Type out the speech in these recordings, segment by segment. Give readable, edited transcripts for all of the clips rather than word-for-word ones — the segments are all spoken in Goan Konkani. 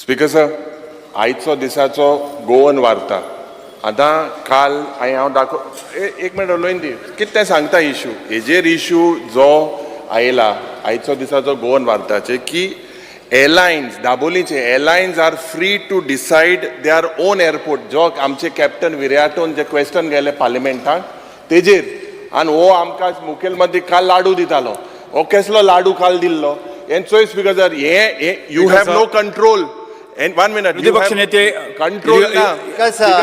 स्पीकर सर, आयचो दिसाचो गोवन वार्ता आतां काल हांवें हांव दाखो एक मिनट उलोवन दी कितें तें सांगता. इशू हेजेर, इशू जो आयला आयचो दिसाचो गोवन वार्ताचे की airlines, दाबोलीचे airlines are free to decide their own airport. जो आमचे कॅप्टन विर्याटोन जे क्वेश्चन गेले पार्लिमेंटाक तेजेर, आनी हो आमकां मुखेलमंत्री काल लाडू दितालो. हो केसलो लाडू काल दिल्लो हें चोय. स्पीकर सर, हे you have no control and one minute. विरोधी पक्ष नेते कंट्रोल ना.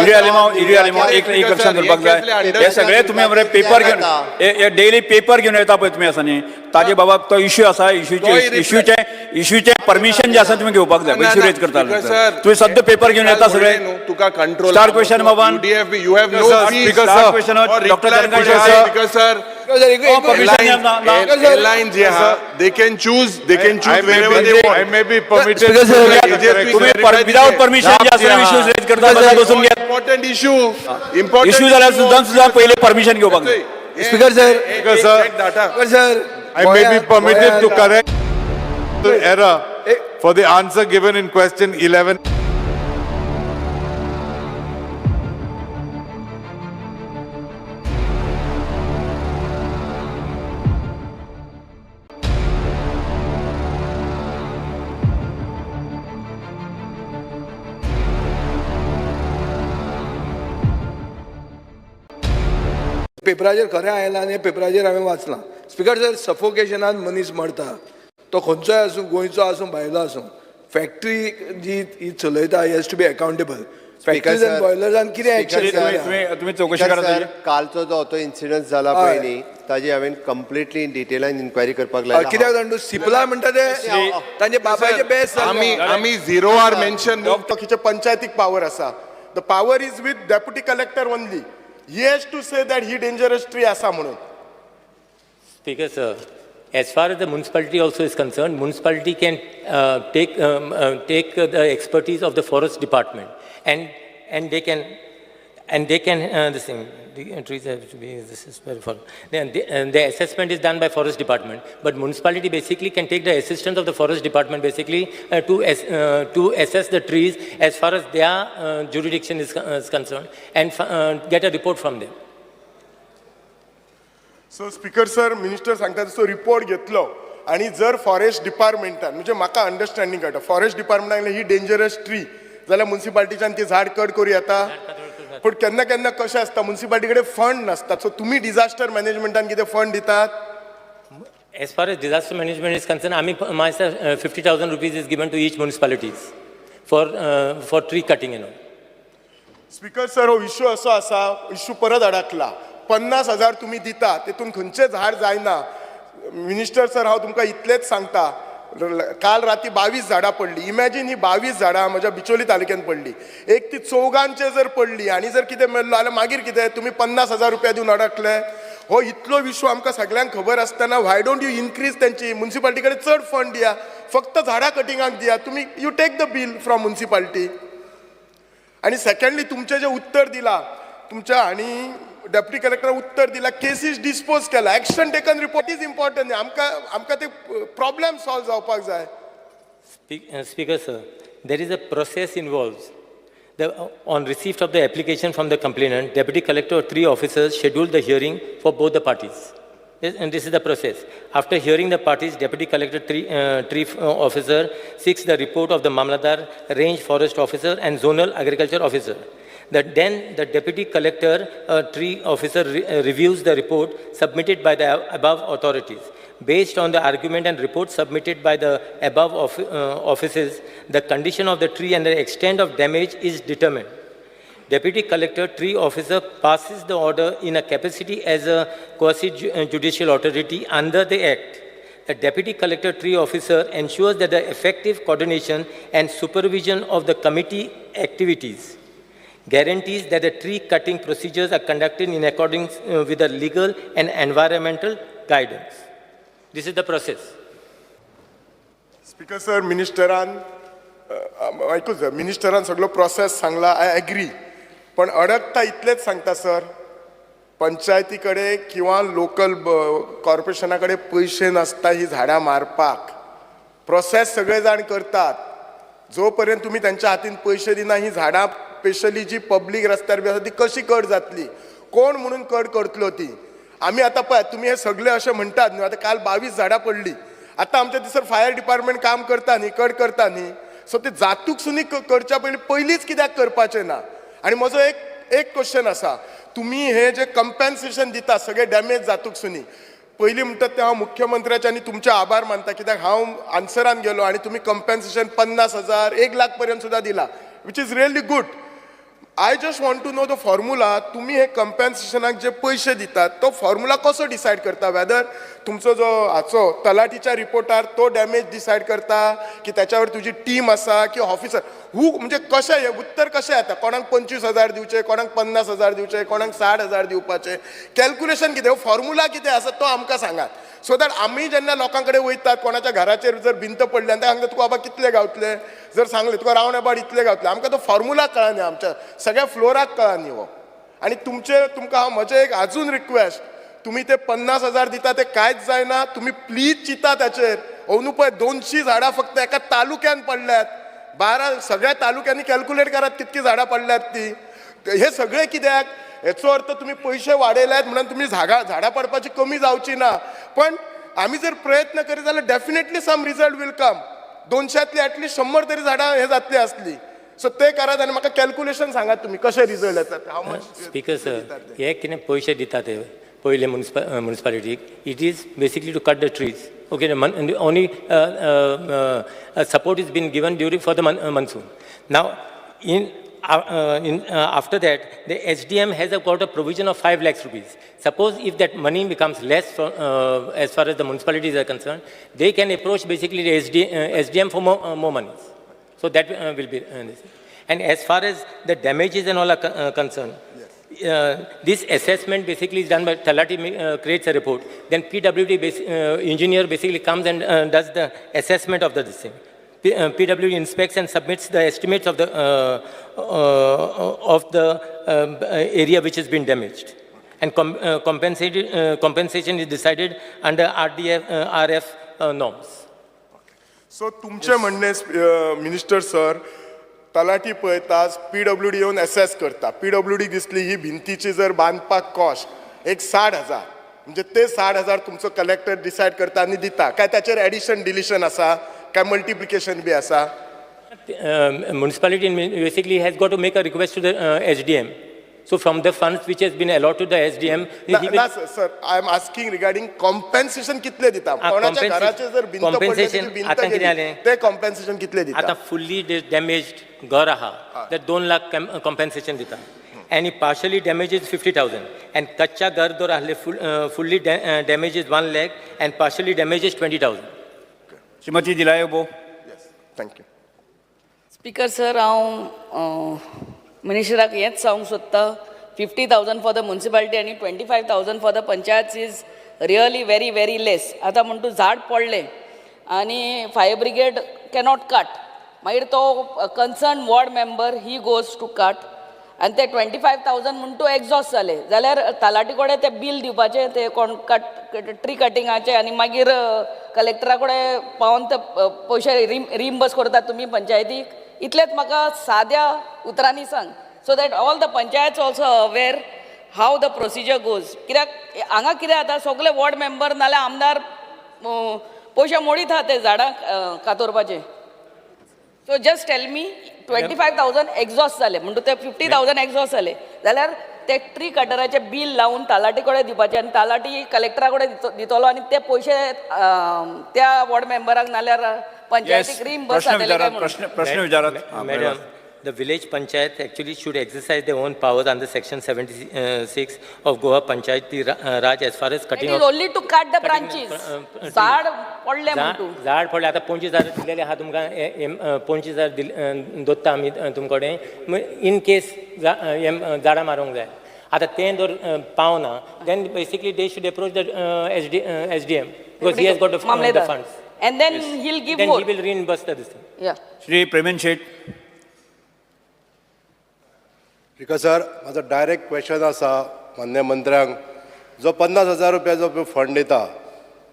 युरी आलेमाव, युरी आलेमाव, एक एक लक्षात दवरपाक जाय. हे सगळे तुमी मरे पेपर घेवन, हे डेली पेपर घेवन येता पळय तुमी आसा न्ही, ताजे बाबा तो इश्यू आसा, इश्यूचे इश्यूचे इश्यूचे परमिशन जे आसा तुमी घेवपाक जाय. इश्यू रेज करता तुमी, सद्या पेपर घेवन येता सगळे. तुका कंट्रोल. स्टार क्वेश्चन बाबान. UDF, you have no star question doctor Speaker sir, permission. Airline जे आहा, they can choose, they can choose wherever they I want. may be permitted. तुम्ही विदाउट परमिशन जे आसा इश्यूज रेज करता, बसून घेत. Important issue, important. इश्यू जाल्यार सुद्दां सुद्दां पयले परमिशन घेवपाक जाय. Speaker sir. Speaker sir, speaker sir. I may be permitted to correct the error for the answer given in question 11. पेपराचेर खरें आयलां आनी पेपराचेर हांवें वाचलां. स्पीकर सर, सफोकेशनान मनीस मरता, तो खंयचोय आसूं, गोंयचो आसूं, भायलो आसूं, फॅक्टरी जी ही चलयता has to be accountable. Factories and बॉयलर्सान कितें एक्शन? तुम्ही चौकशी करा. सर, कालचो जो तो इन्सिडंट जाला पळय न्ही, ताजी हांवें कंप्लिटली डिटेलान इन्क्वायरी करपाक लायला. कित्याक जाणा तूं, सिपला म्हणटा ते तांचे बापायचे बेस्ट. आमी आमी झिरो आर मेन्शन. बाकीचे पंचायतीक पावर आसा. The power is with deputy collector only. He has to say that he dangerous tree आसा म्हणून. Speaker, sir, as far as the municipality also is concerned, municipality can take the expertise of the forest department, and they can this thing, the trees have to be, this is very for then the assessment is done by forest department, but municipality basically can take the assistance of the forest department basically to assess the trees as far as their jurisdiction is concerned and get a report from them. So speaker sir, minister सांगता तसो रिपोर्ट घेतलो आनी जर फॉरेस्ट डिपार्टमेंटान, म्हणजे म्हाका अंडरस्टँडींग कळटा, फॉरेस्ट डिपार्टमेंटान ही डेंजरस ट्री जाल्यार मुन्सिपाल्टीच्यान ती झाड कट करूं येता. पूण केन्ना केन्ना कशें आसता, मुन्सिपाल्टी कडेन फंड नासता. सो तुमी डिजास्टर मॅनेजमेंटान कितें फंड दितात? As far as disaster management is concerned, I mean, myself, 50,000 rupees is given to each municipalities for tree cutting and all. Speaker sir, हो इश्यू असो आसा, इश्यू परत अडकला. 50,000 तुमी दिता, तेतून खंयचें झाड जायना. मिनिस्टर सर, हांव तुमकां इतलेंच सांगता, काल राती 22 झाडां पडली. इमॅजीन, ही 22 झाडां म्हज्या बिचोली तालुक्यान पडली. एक ती चौगांचे जर पडली आनी जर कितें मेळ्ळो जाल्यार मागीर कितें? तुमी 50,000 रुपया दिवन अडकले. हो इतलो विश्व आमकां सगळ्यांक खबर आसतना why don't you increase तेंची मुन्सिपाल्टी कडेन चड फंड दिया, फक्त झाडां कटिंगाक दिया तुमी. You take the bill from municipality. आणि सेकंडली, तुमचें जें उत्तर दिलां तुमच्या आणि डेप्युटी कलेक्टर उत्तर दिला, केसीस डिस्पोज केला, action taken report is important. आमकां आमकां ते प्रॉब्लेम सॉल्व जावपाक जाय. Speaker, sir, there is a process involved. On receipt of the application from the complainant, deputy collector or three officers schedule the hearing for both the parties. And this is the process. After hearing the parties, deputy collector, three officer seeks the report of the Mamlatdar, range forest officer and zonal agriculture officer. Then the deputy collector, tree officer reviews the report submitted by the above authorities. Based on the argument and report submitted by the above offices, the condition of the tree and the extent of damage is determined. Deputy collector, tree officer passes the order in a capacity as a quasi-judicial authority under the act. The deputy collector, tree officer ensures that the effective coordination and supervision of the committee activities, guarantees that the tree cutting procedures are conducted in accordance with the legal and environmental guidance. This is the process. Speaker sir, मिनिस्टरान आयकूच जाय. मिनिस्टरान सगळो प्रोसेस सांगला, I agree, पण अडकता इतलेंच सांगता सर, पंचायती कडेन किंवा लोकल कॉर्पोरेशना कडेन पयशे नासता ही झाडां मारपाक. प्रोसेस सगळे जाण करतात. जो पर्यंत तुमी त्यांच्या हातीन पयशे दिना, ही झाडां स्पेशली जी पब्लीक रस्त्यार बी आसा ती कशी कट जातली, कोण म्हणून कट करतलो ती? आमी आतां पळयात, तुमी हे सगळे अशें म्हणटात न्हू, आतां काल 22 झाडां पडली. आतां आमच्या थंयसर फायर डिपार्टमेंट काम करता न्ही, कट करता न्ही. सो ते जातूक सुनी करच्या पयलीं पयलींच कित्याक करपाचें ना? आनी म्हजो एक एक क्वेश्चन आसा, तुमी हे जे कंपेन्सेशन दिता सगळे डॅमेज जातूक सुनी, पयलीं म्हणटात ते हांव मुख्यमंत्र्याचे आनी तुमचे आभार मानता, कित्याक हांव आन्सरान गेलो आनी तुमी कंपेन्सेशन 50,000, 1 लाख पर्यंत सुद्दां दिला, which is really good. I just want to know the formula. तुमी हे कंपेन्सेशनाक जे पयशे दितात तो फॉर्म्युला कसो डिसायड करता? वेदर तुमचो जो हाचो तलाठीच्या रिपोर्टार तो डॅमेज डिसायड करता की त्याच्यावर तुजी टीम आसा की ऑफिसर हू, म्हणजे कशें हें उत्तर कशें येता, कोणाक 25,000 दिवचे, कोणाक 50,000 दिवचे, कोणाक 60,000 दिवपाचे? कॅल्क्युलेशन कितें, फॉर्म्युला कितें आसा तो आमकां सांगात, सो that आमी जेन्ना लोकां कडेन वयतात, कोणाच्या घराचेर जर भिंत पडली आनी तांकां तुका बाबा कितले गावतले, जर सांगले तुका रावंड अबाउट इतले गावतले, आमकां तो फॉर्म्युला कळना, आमच्या सगळ्या फ्लोराक कळना हो. आनी तुमचे तुमकां हांव म्हजें एक अजून रिक्वेस्ट, तुमी ते 50,000 दिता ते कांयच जायना. तुमी प्लीज चिंता ताचेर. अंदू पळय 200 झाडां फक्त एका तालुक्यान पडल्यात. 12 सगळ्या तालुक्यांनी कॅल्क्युलेट करात कितकी झाडां पडल्यात ती. हे सगळे कित्याक? हेचो अर्थ तुमी पयशे वाडयल्यात म्हणून तुमी झाडां पडपाची कमी जावची ना, पण आमी जर प्रयत्न करीत जाल्यार definitely some result will come. 200तली at least 100 तरी झाडां हे जातली आसली. सो ते करात आनी म्हाका कॅल्क्युलेशन सांगात तुमी कशें रिजल्ट येतात, हाव मच. स्पीकर सर, हे कितें पयशे दिता ते पयले मुन्सिपालिटीक, it is basically to cut the trees, okay? Only support is been given during for the monsoon. Now in after that, the SDM has got a provision of 5 lakhs rupees. Suppose if that money becomes less for, as far as the municipalities are concerned, they can approach basically the SDM for more monies. So that will be this. And as far as the damages and all are concerned, this assessment basically is done by Talati, creates a report. Then PWD engineer basically comes and does the assessment of the this thing. PWD inspects and submits the estimates of the area which has been damaged. And compensation is decided under RDF, RF norms. So तुमचें म्हणणें, मिनिस्टर सर, तलाठी पळयता, पीडब्ल्यू डी येवन एसेस करता. पीडब्ल्यू डी दिसली ही भिंतीची जर बांदपाक कॉस्ट एक 60,000, म्हणजे ते 60,000 तुमचो कलेक्टर डिसायड करता आनी दिता, काय ताचेर एडिशन डिलिशन आसा, काय मल्टिप्लिकेशन बी आसा? Municipality basically has got to make a request to the SDM. So from the funds which has been allotted to the SDM, he will- ना sir, I am asking regarding compensation कितले दिता. कोणाच्या घराचे जर भिंत पडली, compensation त्याची भिंत आतां कितें गेली, जालें? ते कॉम्पेन्सेशन कितले दिता? आतां फुल्ली डॅमेज्ड घर आहा तर 2 लाख कॉम्पेन्सेशन दिता आनी partially damage is 50,000 and कच्चा घर जर आहले, fully damage is 1 lakh and partially damage is 20,000. Shrimati दिलाय बो. Thank you. Speaker sir, हांव मिनिस्टराक हेंच सांगूंक सोदतां, 50,000 for the municipality आनी 25,000 for the panchayat is really very very less. आतां म्हण तूं झाड पडलें आनी फायर ब्रिगेड कॅनॉट कट, मागीर तो concern ward member, he goes to cut आनी ते 25,000 म्हूण तूं एग्जॉस्ट जाले जाल्यार तलाठी कडेन ते बील दिवपाचें, ते कोण कट ट्री कटिंगाचे, आनी मागीर कलेक्टरा कडेन पावोन ते पयशे रिइम्बर्स करतात तुमी पंचायतीक. इतलेंच म्हाका साद्या उतरांनी सांग, so that all the panchayat also aware how the procedure goes. कित्याक हांगा कितें जाता, सगळे वॉर्ड मेंबर नाल्यार आमदार पयशे मोडीत आहा ते झाडां कातोरपाचे. So just tell me, 25,000 exhaust जाले म्हणटू ते 50,000 एक्झॉस्ट जाले जाल्यार ते ट्री कटराचें बील लावन तलाठी कडेन दिवपाचें आनी तलाठी कलेक्टरा कडेन दितलो आनी ते पयशे त्या वॉर्ड मेंबराक नाल्यार पंचायतीक रिइम्बर्स प्रश्न जातले काय विचारात. म्हणून. प्रश्न प्रश्न विचारात. हा, Madam, the village panchayat actually should exercise their own powers under section 76 of Goa Panchayati Raj as far as it cutting is of only to cut the branches. झाड पडलें म्हण तूं. झाड पडलें, आतां 25,000 दिलेले आहा तुमकां, 25,000 दोत्ता आमी तुमचे कडेन इन केस झाडां मारूंक जाय. आतां तें जर पावना, then basically they should approach the SDM because he has got the मामलेदार funds. And then he'll give then more. He will reimburse the this. Yeah. Shri Premen Shet. Speaker sir, म्हाजो डायरेक्ट क्वेश्चन आसा मान्य मंत्र्यांक. जो 50,000 रुपया जो फंड दिता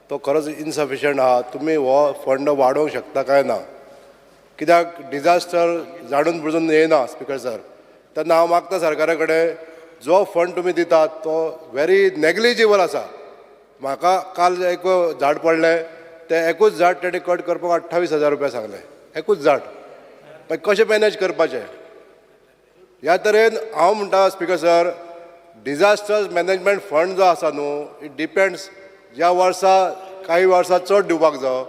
तो खरोच इनसफिशंट आहा. तुमी हो फंड वाडोवंक शकता काय ना? कित्याक डिजास्टर जाणून बुजून येयना स्पिकर सर. तेन्ना हांव मागता सरकारा कडेन, जो फंड तुमी दितात तो व्हेरी नेग्लिजिबल आसा. म्हाका काल एक झाड पडलें, तें एकूच झाड तेणी कट करपाक 28,000 रुपया सांगले, एकूच झाड. मागीर कशें मॅनेज करपाचें? ह्या तरेन हांव म्हणटा speaker sir, disaster management fund जो आसा न्हू, it depends, ज्या वर्सा काही वर्सां चड दिवपाक जावो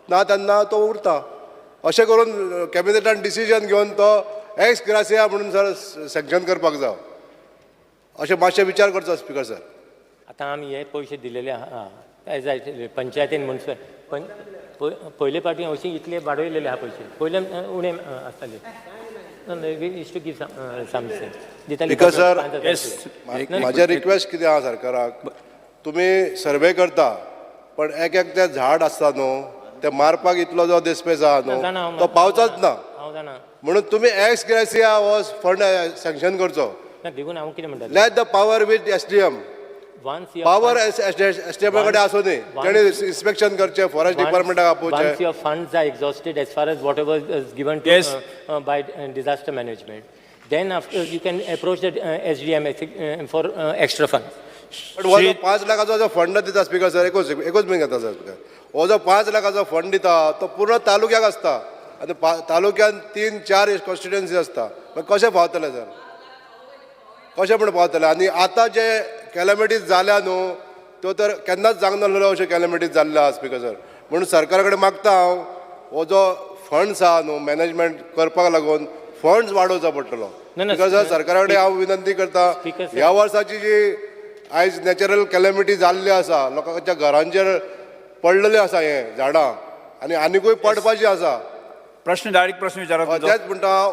ना तेन्ना तो उरता. अशें करून कॅबिनेटान डिसिजन घेवन तो एक्स ग्रासिया म्हणून सर सँक्शन करपाक जावो, अशें मातशें विचार करचो स्पिकर सर. आतां आमी हे पयशे दिलेले आहा एज I पंचायतीन मुन्सिपल पण पयले फावटी अशी इतले वाडयलेले आहा पयशे, पयले उणे आसताले. We used to give something दिताले. Because, sir, 5,000. Yes. म्हाजें रिक्वेस्ट कितें आहा सरकाराक, तुमी सर्वे करता पण एक एक तें झाड आसता न्हू, तें मारपाक इतलो जो देस्पेस आहा जाणा न्हू, हांव. तो पावचाच ना. हांव जाणा. म्हणून तुमी एक्स ग्रेसिया हो फंड सँक्शन करचो. ना, देखून हांव कितें म्हणटा, let the power with SDM. Once power SDM कडेन आसूं दी, तेणी इन्स्पेक्शन करचें, forest डिपार्टमेंटाक आपोवचें. Once your funds are exhausted as far as whatever is given to by disaster management, then after you can approach the SDM for extra funds. पण हो जो 5 लाखाचो जो फंड दिता स्पिकर सर, एकूच एकूच मिनट घेता सर स्पिकर, हो जो 5 लाखाचो फंड दिता तो पूर्ण तालुक्याक आसता आनी तालुक्यान तीन चार कॉन्स्टिट्युएन्सी आसता. मागीर कशें पावतले सर, कशें म्हूण पावतले? आनी आतां जे कॅलमिटीज जाल्या न्हू, त्यो तर केन्नाच जावंक नासलेल्यो अश्यो कॅलमिटीज जाल्ल्यो आहा स्पिकर सर. म्हणून सरकारा कडेन मागता हांव, हो जो फंड्स आहा न्हू, मॅनेजमेंट करपाक लागून फंड्स वाडोवचो पडटलो. ना, ना, स्पिकर सर, सरकारा कडेन हांव विनंती करता, स्पीकर सर. ह्या वर्साची जी आयज नॅचरल कॅलमिटी जाल्ली आसा, लोकांच्या घरांचेर पडलेली आसा हे झाडां आनी आनिकूय पडपाची आसा. प्रश्न, डायरेक्ट प्रश्न विचारा तुमचो. तेच म्हणटा हांव,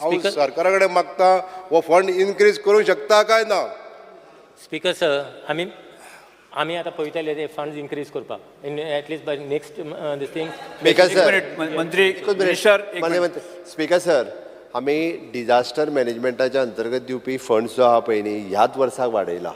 हांव स्पीकर- सरकारा कडेन मागता, हो फंड इनक्रीज करूंक शकता काय ना? Speaker sir, आमी आतां पळयतले ते फंड्स इन्क्रीज करपाक in at least by next this thing. Speaker एक सर, मिनिट, मंत्री, एकूच मिनिट. मिनिस्टर, एक माननीय मिनिट. मंत्री, स्पीकर सर, आमी डिझास्टर मॅनेजमेंटाच्या अंतर्गत दिवपी फंड्स जो आहा पळय न्ही, ह्याच वर्साक वाडयला.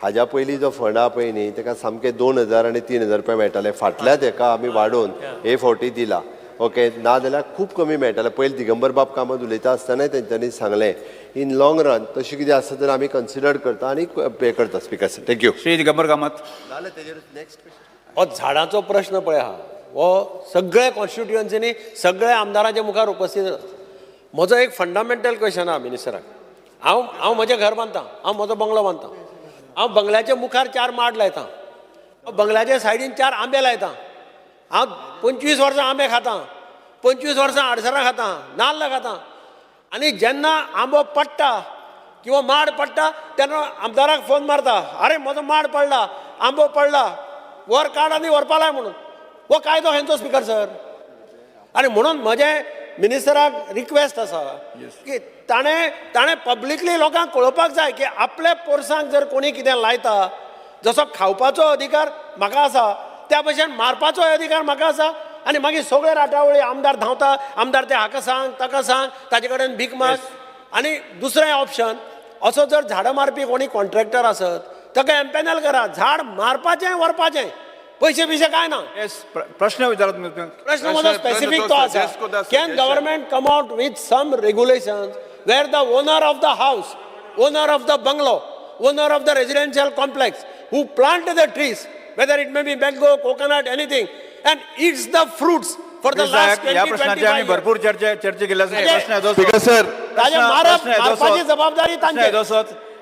हाज्या पयलीं जो फंड आहा पळय न्ही, ताका सामके 2000 आनी 3000 रुपया मेळटाले. फाटल्याच हेका आमी वाडोवन हे फावटी दिला. ओके, ना जाल्यार खूब कमी मेळटाले. पयलीं दिगंबर बाब कामत उलयता आसतनाय तेंच्यांनी सांगलें, इन लॉंग रन तशें कितें आसा तर आमी कन्सिडर करता आनी हें करता. Speaker sir, thank you. Shri Digambar Kamat. जालें, तेजेर नेक्स्ट. हो झाडांचो प्रश्न पळय आहा, हो सगळ्या कॉन्स्टिट्युएन्सीनी सगळ्या आमदारांच्या मुखार उपस्थित आसा. म्हजो एक फंडामेंटल क्वेश्चन आहा मिनिस्टराक. हांव म्हजें घर बांदता, हांव म्हजो बंगलो बांदता, हांव बंगल्याच्या मुखार चार माड लायता, हांव बंगल्याच्या सायडीन चार आंबे लायता. हांव 25 वर्सां आंबे खाता, 25 वर्सां आडसरां खाता, नाल्ल खाता. आनी जेन्ना आंबो पडटा किंवा माड पडटा तेन्ना आमदाराक फोन मारता, अरे म्हजो माड पडला, आंबो पडला, वर काड आनी व्हरपा लाय म्हणून. हो कायदो खंयचो स्पिकर सर? आनी म्हणून म्हजें मिनिस्टराक रिक्वेस्ट आसा की ताणें पब्लिकली लोकांक कळोवपाक जाय की आपल्या पोरसांक जर कोणी कितें लायता, जसो खावपाचो अधिकार म्हाका आसा त्या भशेन मारपाचोय अधिकार म्हाका आसा. आनी मागीर सगळे राटावळी आमदार धांवता, आमदार ते हाका सांग ताका सांग, ताजे कडेन भीक माग. आनी दुसरें ऑप्शन, असो जर झाडां मारपी कोणी कॉन्ट्रॅक्टर आसत ताका एम्पॅनल करा. झाड मारपाचें व्हरपाचें, पयशे बिशे कांय ना. येस, प्रश्न विचारा तुमी. प्रश्न म्हजो स्पेसिफीक तो आसा, can government come out with some regulations where the owner of the house, owner of the bungalow, owner of the residential complex who plant the trees, whether it may be mango, coconut, anything, and eats the fruits for the last ह्या 20 प्रश्नाची आमी 25. भरपूर चर्चा केली आसा. प्रश्न येदोसो. स्पीकर सर, ताजें मारप, मारपाची जबाबदारी तांची.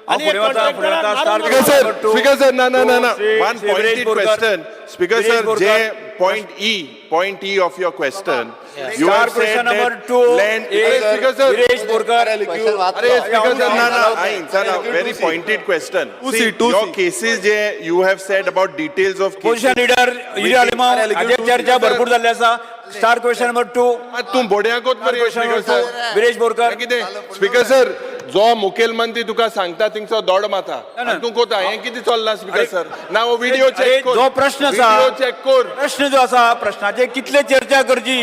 आणि आनी पुढे वता, पुढे वता. contractor speaker sir, number two. Speaker sir, ना ना ना ना, one Shri Viresh pointed Borkar. Question. Speaker Viresh sir, Borkar. J point E, point E of your question, you star have question said number that two land. अरे स्पीकर सर, विरेश बोरकर. अरे स्पीकर सर, ना ना, I very pointed question. Two C, two your C. Cases J you have said about details of position leader Yuri Alemao, हाजेर चर्चा भरपूर जाल्ली आसा. Star question number two. तूं बोड्याकोत मरे question speaker number sir. Two, Viresh Borkar. कितें स्पीकर सर, जो मुखेलमंत्री तुका सांगता थिंगसो दोड माता आनी तूं कोता, हें कितें चल्लां स्पीकर सर? ना हो व्हिडिओ अरे, चॅक कर, जो प्रश्न आसा, व्हिडिओ चॅक कर. प्रश्न जो आसा, प्रश्नाचेर कितले चर्चा करची,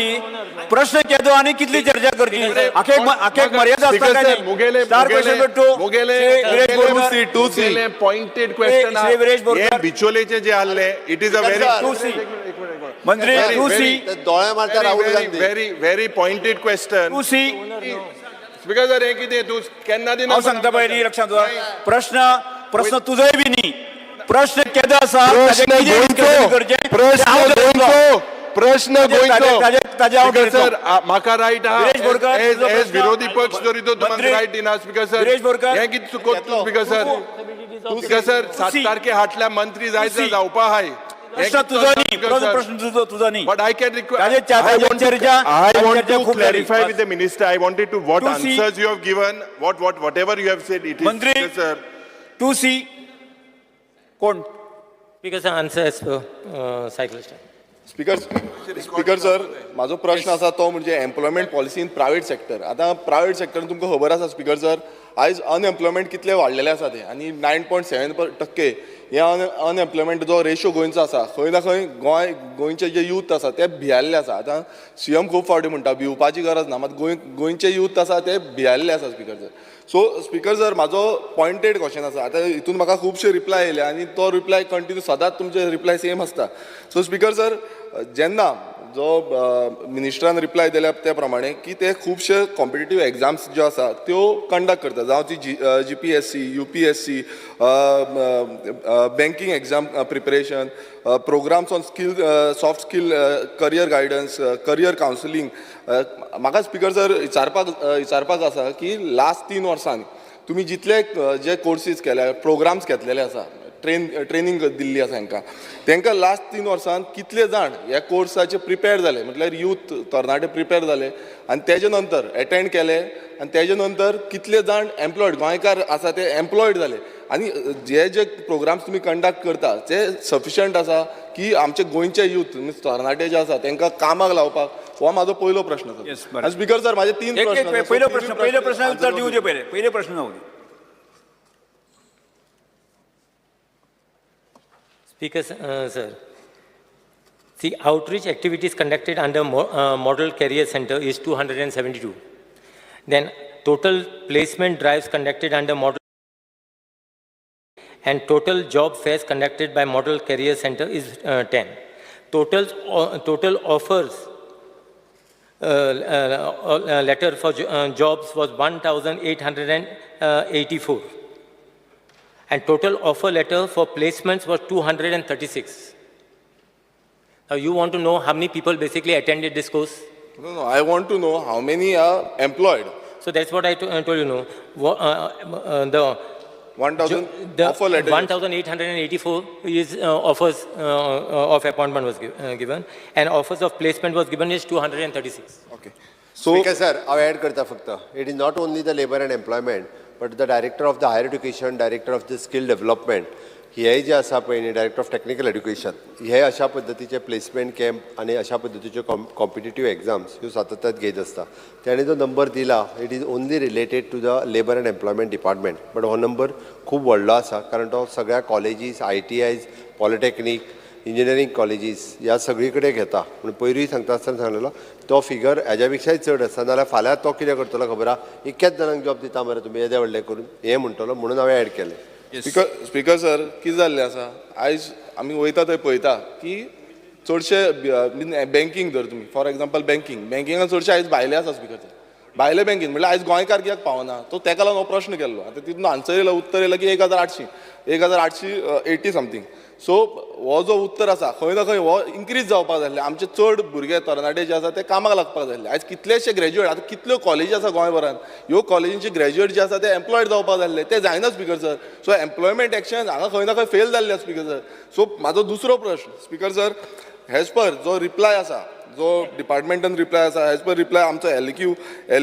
प्रश्न केदो आनी कितली चर्चा करची, हाका एक मर्यादा आसता स्पीकर काय सर, न्ही? मुगेले स्टार क्वेश्चन नंबर टू, मुगेले श्री विरेश बोरकर. Two C. मुगेले पॉइंटेड क्वेश्चन. श्री विरेश बोरकर. हे बिचोलेचे जे आहले, it is a very two C. मंत्री टू सी दोळे मारता Rahul Gandhi. Very very pointed question. To see. Speaker sir, हें कितें तूं केन्ना दिना? हांव सांगता पळय न्ही, लक्षांत दवर. प्रश्न प्रश्न तुजोय बी न्ही, प्रश्न केदो आसा प्रश्न ताजें कितें गोंयचो discussion करचें, प्रश्न तें हांव करतलो. गोंयचो प्रश्न गोंयचो. ताजें हांव स्पीकर करतलो. सर, म्हाका रायट आहा. विरेश बोरकर, एज तुजो एज प्रश्न. विरोधी पक्ष जरी तो तुमकां मंत्री- रायट दिना स्पीकर सर. विरेश बोरकर. हें कितें चुकोत speaker sir? Speaker sir, 7 C. तारखे हाटल्या मंत्री जाय सी. जावपा आहाय. प्रश्न तुजो न्ही, प्रश्न तुजो न्ही. But I can request. ताजे चर्चा I want चर्चा to खूप जाली. clarify with the minister. I wanted to what To see- answers you have given, whatever you have said, it is. Mantri. Yes, sir. To see कोण? Speaker sir, answer as per cyclist. Speaker sir, म्हाजो प्रश्न आसा तो म्हणजे employment policy in private sector. आतां प्रायवेट सेक्टरान तुमकां खबर आसा स्पीकर सर, आयज अनएम्प्लॉयमेंट कितले वाडलेले आसा ते आनी 9.7% हे अनएम्प्लॉयमेंट जो रेशो गोंयचो आसा, खंय ना खंय गोंय गोंयचे जे यूथ आसा ते भियाल्ले आसा. आतां सीएम खूब फावटी म्हणटा भिवपाची गरज ना, मात गोंयचे यूथ आसा ते भियाल्ले आसा speaker sir. So speaker sir, म्हाजो पॉयंटेड क्वेश्चन आसा. आतां हितून म्हाका खुबशे रिप्लाय येयले आनी तो रिप्लाय कंटिन्यू सदांच तुमचे रिप्लाय सेम आसता. सो स्पीकर सर, जेन्ना जो मिनिस्टरान रिप्लाय दिल्या त्या प्रमाणे की ते खुबशे कॉम्पिटेटीव एग्जाम्स ज्यो आसा त्यो कंडक्ट करता, जावं ती GPSC, UPSC, banking exam preparation, programs on skill, soft skill, career guidance, career counselling. म्हाका स्पीकर सर विचारपाक आसा की लास्ट 3 वर्सांनी तुमी जितले जे कोर्सीस केल्या, प्रोग्राम्स घेतलेले आसा, ट्रेनींग दिल्ली आसा हांकां, तांकां लास्ट 3 वर्सांत कितले जाण ह्या कोर्साचे प्रिपेर जाले, म्हटल्यार यूथ तरणाटे प्रिपेर जाले आनी तेजे नंतर एटेंड केले आनी तेजे नंतर कितले जाण एम्प्लॉयड गोंयकार आसा ते एम्प्लॉयड जाले आनी जे जे प्रोग्राम्स तुमी कंडक्ट करता ते सफिशंट आसा की आमचे गोंयचे यूथ मीन्स तरणाटे जे आसा तांकां कामाक लावपाक? हो म्हाजो पयलो प्रश्न Yes, आसा. बरें. आनी स्पीकर सर, म्हाजे 3 एक प्रश्न एक आसा. सो पयलो तिनूय प्रश्न, पयलो प्रश्न उत्तर दिवचे पयले, पयले प्रश्न जावं दी. Speaker, sir, the outreach activities conducted under Model Career Center is 272. Then total placement drives conducted under Model and total job fairs conducted by Model Career Center is 10. Total offers letter for jobs was 1,884. And total offer letter for placements was 236. Now you want to know how many people basically attended this course? No, no, I want to know how many are employed. So that's what I told you. No, the 1,000 the offer letter. 1,884 is offers of appointment was given, and offers of placement was given is 236. Okay. So, Speaker sir, हांव ऍड करता फक्त, it is not only the labour and employment but the director of the higher education, director of the skill development, हे जे आसा पळय न्ही, डायरेक्टर ऑफ टॅक्निकल एड्युकेशन, हे अशा पद्दतीचे प्लेसमेंट कॅम्प आनी अशा पद्दतीच्यो कॉम्पिटेटीव एग्जाम्स ह्यो सातत्यात घेत आसता. ताणें जो नंबर दिला it is only related to the labour and employment department, but हो नंबर खूब व्हडलो आसा कारण तो सगळ्या colleges, ITIs, polytechnic, engineering colleges ह्या सगळी कडेन घेता. पूण पयरूय सांगता आसतना सांगलेलो तो फिगर हेज्या पेक्षाय चड आसा, नाल्यार फाल्यां तो कितें करतलो खबर आहा, इतक्याच जाणांक जॉब दिता मरे तुमी येदे व्हडले करून हें म्हणटलो, म्हणून हांवें एड केलें. स्पीकर सर, कितें जाल्लें आसा, आयज आमी वयता थंय पळयता की चडशे बँकींग धर तुमी, फॉर एग्जाम्पल बँकींग, बँकिंगान चडशे आयज भायले आसा स्पीकर सर, भायले बँकीन म्हळ्यार आयज गोंयकार कित्याक पावना, तो तेका लागून हो प्रश्न केल्लो. आतां तितून आन्सर येयलो, उत्तर येयलें की 1880 समथींग. सो हो जो उत्तर आसा खंय ना खंय हो इन्क्रीज जावपाक जाय आसलें. आमचे चड भुरगे तरणाटे जे आसा ते कामाक लागपाक जाय आसले. आयज कितलेशे ग्रॅज्युएट, आतां कितल्यो कॉलेजी आसा गोंयभरान, ह्यो कॉलेजींचे ग्रॅज्युएट जे आसा ते एम्प्लॉयड जावपाक जाय आसले, ते जायना speaker sir. So employment exchange हांगा खंय ना खंय फेल जाल्ले आसा स्पीकर सर. सो म्हाजो दुसरो प्रश्न स्पीकर सर, एज पर जो रिप्लाय आसा, जो डिपार्टमेंटान रिप्लाय आसा, एज पर रिप्लाय आमचो एल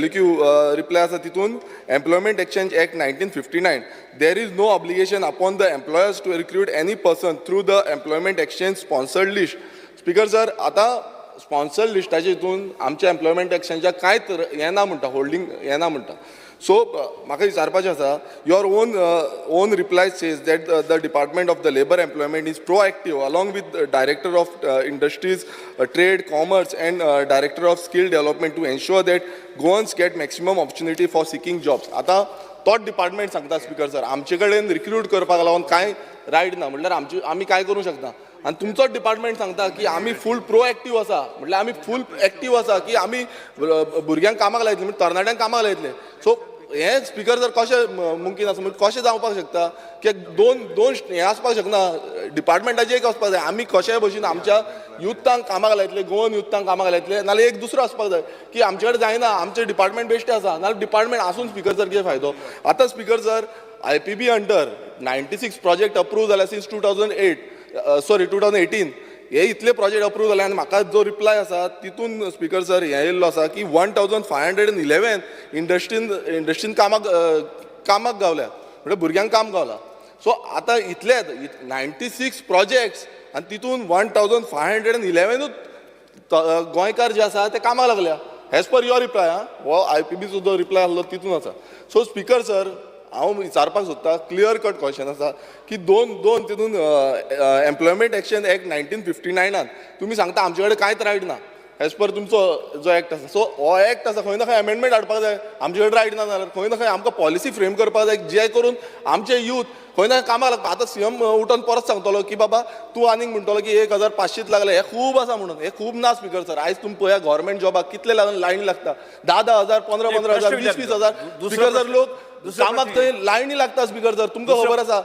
क्यू रिप्लाय आसा, तितून employment exchange act 1959, there is no obligation upon the employers to recruit any person through the employment exchange sponsored list. Speaker sir, आतां स्पॉन्सर्ड लिस्टाच्या हितून आमच्या एम्प्लॉयमेंट एक्सचेंजाक कांयच येना म्हणटा, होल्डींग येना म्हणटा. सो म्हाका विचारपाचें आसा, your own reply says that the department of the labour employment is proactive along with director of industries, trade, commerce and director of skill development to ensure that Goans get maximum opportunity for seeking jobs. आतां तोच डिपार्टमेंट सांगता स्पीकर सर, आमचे कडेन रिक्रूट करपाक लागून कांय रायट ना, म्हणल्यार आमची आमी कांय करूंक शकना. आनी तुमचोच डिपार्टमेंट सांगता की आमी फूल प्रोएक्टीव आसा, म्हटल्यार आमी फूल एक्टीव आसा की आमी भुरग्यांक कामाक लायतले, म्हणजे तरणाट्यांक कामाक लायतले. सो हें स्पिकर सर कशें मुमकीन आसा, म्हणजे कशें जावपाक शकता की दोन दोन हें आसपाक शकना, डिपार्टमेंटाचें एक आसपाक जाय आमी कशेय भशेन आमच्या युथांक कामाक लायतले, गोवन युथांक कामाक लायतले, नाल्यार एक दुसरो आसपाक जाय की आमचे कडेन जायना, आमचें डिपार्टमेंट बेश्टें आसा, नाल्यार डिपार्टमेंट आसून स्पिकर सर कितें फायदो. आतां speaker sir, IPB under 96 project approve जाल्या सिन्स 2008, सॉरी 2018, हे इतले प्रोजेक्ट अप्रूव जाले आनी म्हाका जो रिप्लाय आसा तितून स्पिकर सर हें येयल्लो आसा की 1511 इंडस्ट्रीन कामाक गावल्या, म्हणजे भुरग्यांक काम गावला. सो आतां इतले 96 प्रोजेक्ट्स आनी तितून 1511 गोंयकार जे आसा ते कामाक लागल्या, एज पर your reply. आं, हो IPBचो जो रिप्लाय आसलो तितून आसा. सो स्पिकर सर, हांव विचारपाक सोदता, क्लियर कट क्वेश्चन आसा की दोन दोन तितून एम्प्लॉयमेंट एक्सचेंज एक्ट 1959 तुमी सांगता आमचे कडेन कांयच रायट ना एज पर तुमचो जो एक्ट आसा. सो हो एक्ट आसा खंय ना खंय अमेंडमेंट हाडपाक जाय, आमचे कडेन रायट ना जाल्यार खंय ना खंय आमकां पॉलिसी फ्रेम करपाक जाय जे करून आमचे यूथ खंय ना कामाक लागता. आतां CM उठोन परत सांगतलो की बाबा तूं आनीक म्हणटलो की 1500 लागले, हें खूब आसा म्हणून, हें खूब ना स्पिकर सर. आयज तुमी पळया गव्हर्मेंट जॉबाक कितले लागून लायन लागता, 10-10 हजार, 15-15 हजार, 20-20 हजार स्पिकर सर लोक कामाक थंय लायनी लागता स्पिकर सर, तुमकां खबर आसा.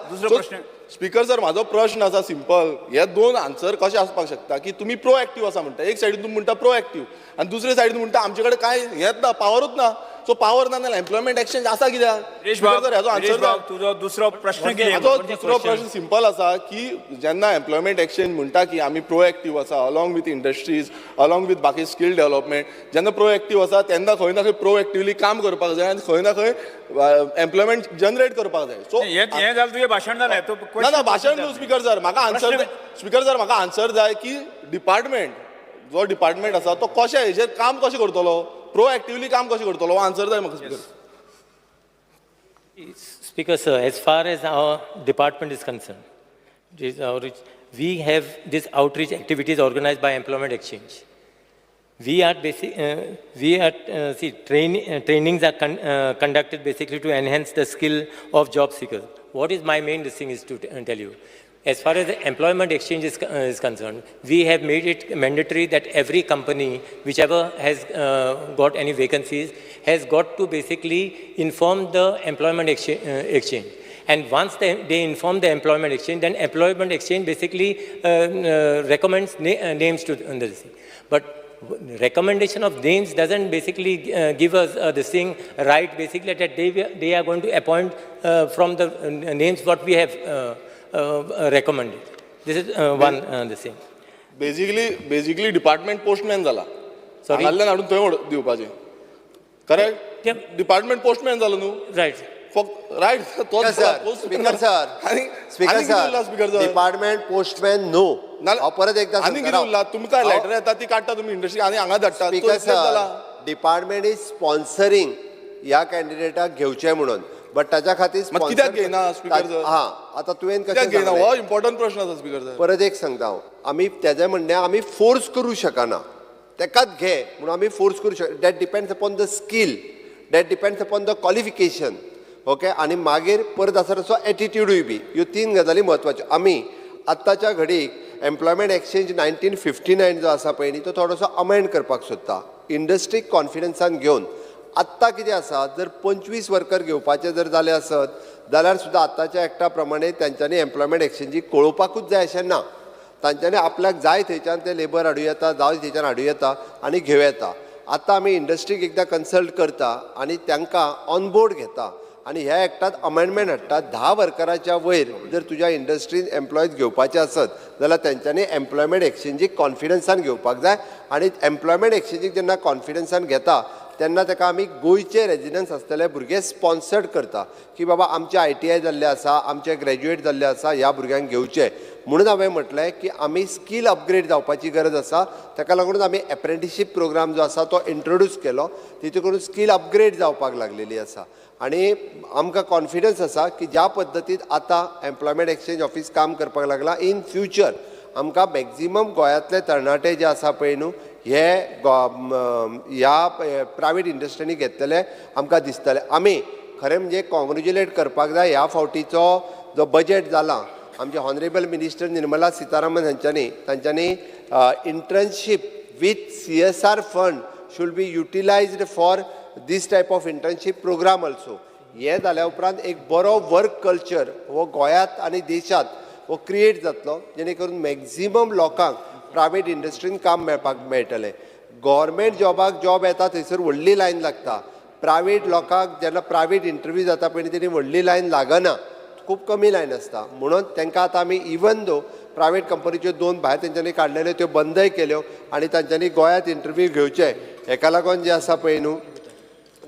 स्पिकर सर, म्हाजो प्रश्न आसा सिंपल, हे दोन आन्सर कशे आसपाक शकता की तुमी प्रोएक्टीव आसा म्हणटा, एक सायडीन तुमी म्हणटा प्रोएक्टीव आनी दुसरे सायडीन म्हणटा आमचे कडेन कांय हेंच ना, पावरूच ना. सो पावर ना जाल्यार एम्प्लॉयमेंट एक्सचेंज आसा कित्याक? सर हेजो आन्सर, तुजो दुसरो प्रश्न कितें? म्हाजो दुसरो प्रश्न सिंपल आसा की जेन्ना एम्प्लॉयमेंट एक्सचेंज म्हणटा की आमी प्रोएक्टीव आसा along with industries, along with बाकी स्कील डेव्हलपमेंट, जेन्ना प्रोएक्टीव आसा तेन्ना खंय ना खंय प्रोएक्टिवली काम करपाक जाय आनी खंय ना खंय एम्प्लॉयमेंट जनरेट करपाक जाय. सो हें जालें तुजें भाशण जालें. ना ना भाशण न्हू स्पिकर सर, म्हाका आन्सर स्पिकर सर, म्हाका आन्सर जाय की डिपार्टमेंट जो डिपार्टमेंट आसा तो कशें हेजेर काम कशें करतलो, प्रोएक्टिवली काम कशें करतलो, हो आन्सर जाय म्हाका speaker. Speaker sir, as far as our department is concerned, we have this outreach activities organized by Employment Exchange. We are trainings are conducted basically to enhance the skill of job seekers. What is my main thing is to tell you. As far as the Employment Exchange is concerned, we have made it mandatory that every company, whichever has got any vacancies, has got to basically inform the Employment Exchange. And once they inform the Employment Exchange, then Employment Exchange basically recommends names to the thing. But recommendation of names doesn't basically give us this thing right, basically that they are going to appoint from the names what we have recommended. This is one this thing. Basically department postman जाला. Sorry? हांगासल्यान हाडून थंय दिवपाचें. Correct? Department postman जालो न्हू? Right. फक्त रायट तोच speaker sir, speaker sir, speaker sir, department postman न्हू. हांव परत एकदा आनी कितें उरला तुमकां लेटर येता ती काडटा तुमी इंडस्ट्री आनी हांगा धाडटा. Speaker sir, department is sponsoring ह्या कॅन्डिडेटाक घेवचें म्हणून, बट ताच्या खातीर कित्याक घेयना स्पीकर सर? हां, आतां तुवें कशें घेयना हो इम्पॉर्टंट प्रश्न आसा स्पीकर सर. परत एक सांगता हांव, आमी तेजें म्हणणें आमी फोर्स करूं शकना, तेकाच घे म्हणून आमी फोर्स करूं शकना. That depends upon the skill, that depends upon the qualification. Okay, आनी मागीर परत आसा तसो एटिट्यूडूय बी, ह्यो तीन गजाली म्हत्वाच्यो. आमी आत्ताच्या घडीक एम्प्लॉयमेंट एक्सचेंज 1959 जो आसा पळय न्ही, तो थोडोसो अमेंड करपाक सोदता, इंडस्ट्रीक कॉन्फिडन्सान घेवन. आत्तां कितें आसा, जर 25 वर्कर घेवपाचे जर जाले आसत जाल्यार सुद्दां आत्ताच्या एक्टा प्रमाणे तांच्यांनी एम्प्लॉयमेंट एक्सचेंजीक कळोवपाकूच जाय अशें ना. तांच्यांनी आपल्याक जाय थंयच्यान ते लेबर हाडूं येता, जाय थंयच्यान हाडूं येता आनी घेवं येता. आतां आमी इंडस्ट्रीक एकदां कन्सल्ट करता आनी तांकां ऑनबोर्ड घेता आनी ह्या एक्टांत अमेंडमेंट हाडटा. 10 वर्कराच्या वयर जर तुज्या इंडस्ट्रीन एम्प्लॉईज घेवपाचे आसत जाल्यार तेंच्यांनी एम्प्लॉयमेंट एक्सचेंजीक कॉन्फिडन्सान घेवपाक जाय. आनी एम्प्लॉयमेंट एक्सचेंजीक जेन्ना कॉन्फिडन्सान घेता तेन्ना ताका आमी गोंयचे रेजिडन्स आसतले भुरगे स्पॉन्सर्ड करता की बाबा आमचे ITI जाल्ले आसा, आमचे ग्रॅज्युएट जाल्ले आसा, ह्या भुरग्यांक घेवचे म्हणून. हांवें म्हटलें की आमी स्कील अपग्रेड जावपाची गरज आसा, ताका लागूनच आमी एप्रेंटिशीप प्रोग्राम जो आसा तो इंट्रोड्यूस केलो, तितून करून स्कील अपग्रेड जावपाक लागलेली आसा. आनी आमकां कॉन्फिडन्स आसा की ज्या पद्दतीन आतां एम्प्लॉयमेंट एक्सचेंज ऑफीस काम करपाक लागला, इन फ्युचर आमकां मॅक्झिमम गोंयांतले तरणाटे जे आसा पळय न्हू, हे ह्या प्रायवेट इंडस्ट्रीनी घेतलेले आमकां दिसतले. आमी खरें म्हणजे कॉंग्रेच्युलेट करपाक जाय ह्या फावटीचो जो बजेट जाला आमचे हॉनरेबल मिनिस्टर निर्मला सीतारामन हांच्यांनी तांच्यांनी internship with CSR fund should be utilised for this type of internship programme also. हे जाल्या उपरांत एक बरो वर्क कल्चर हो गोंयांत आनी देशांत हो क्रिएट जातलो, जेणे करून मॅक्झिमम लोकांक प्रायवेट इंडस्ट्रीन काम मेळपाक मेळटलें. गव्हर्मेंट जॉबाक जॉब येता थंयसर व्हडली लायन लागता, प्रायवेट लोकांक जेन्ना प्रायवेट इंटरव्यू जाता पळय तेणी व्हडली लायन लागना, खूब कमी लायन आसता. म्हणून तांकां आतां आमी इवन दो प्रायवेट कंपनीच्यो 2 भायर तेंच्यांनी काडलेल्यो त्यो बंदय केल्यो आनी तांच्यांनी गोंयांत इंटरव्यू घेवचे हेका लागून जे आसा पळय न्हू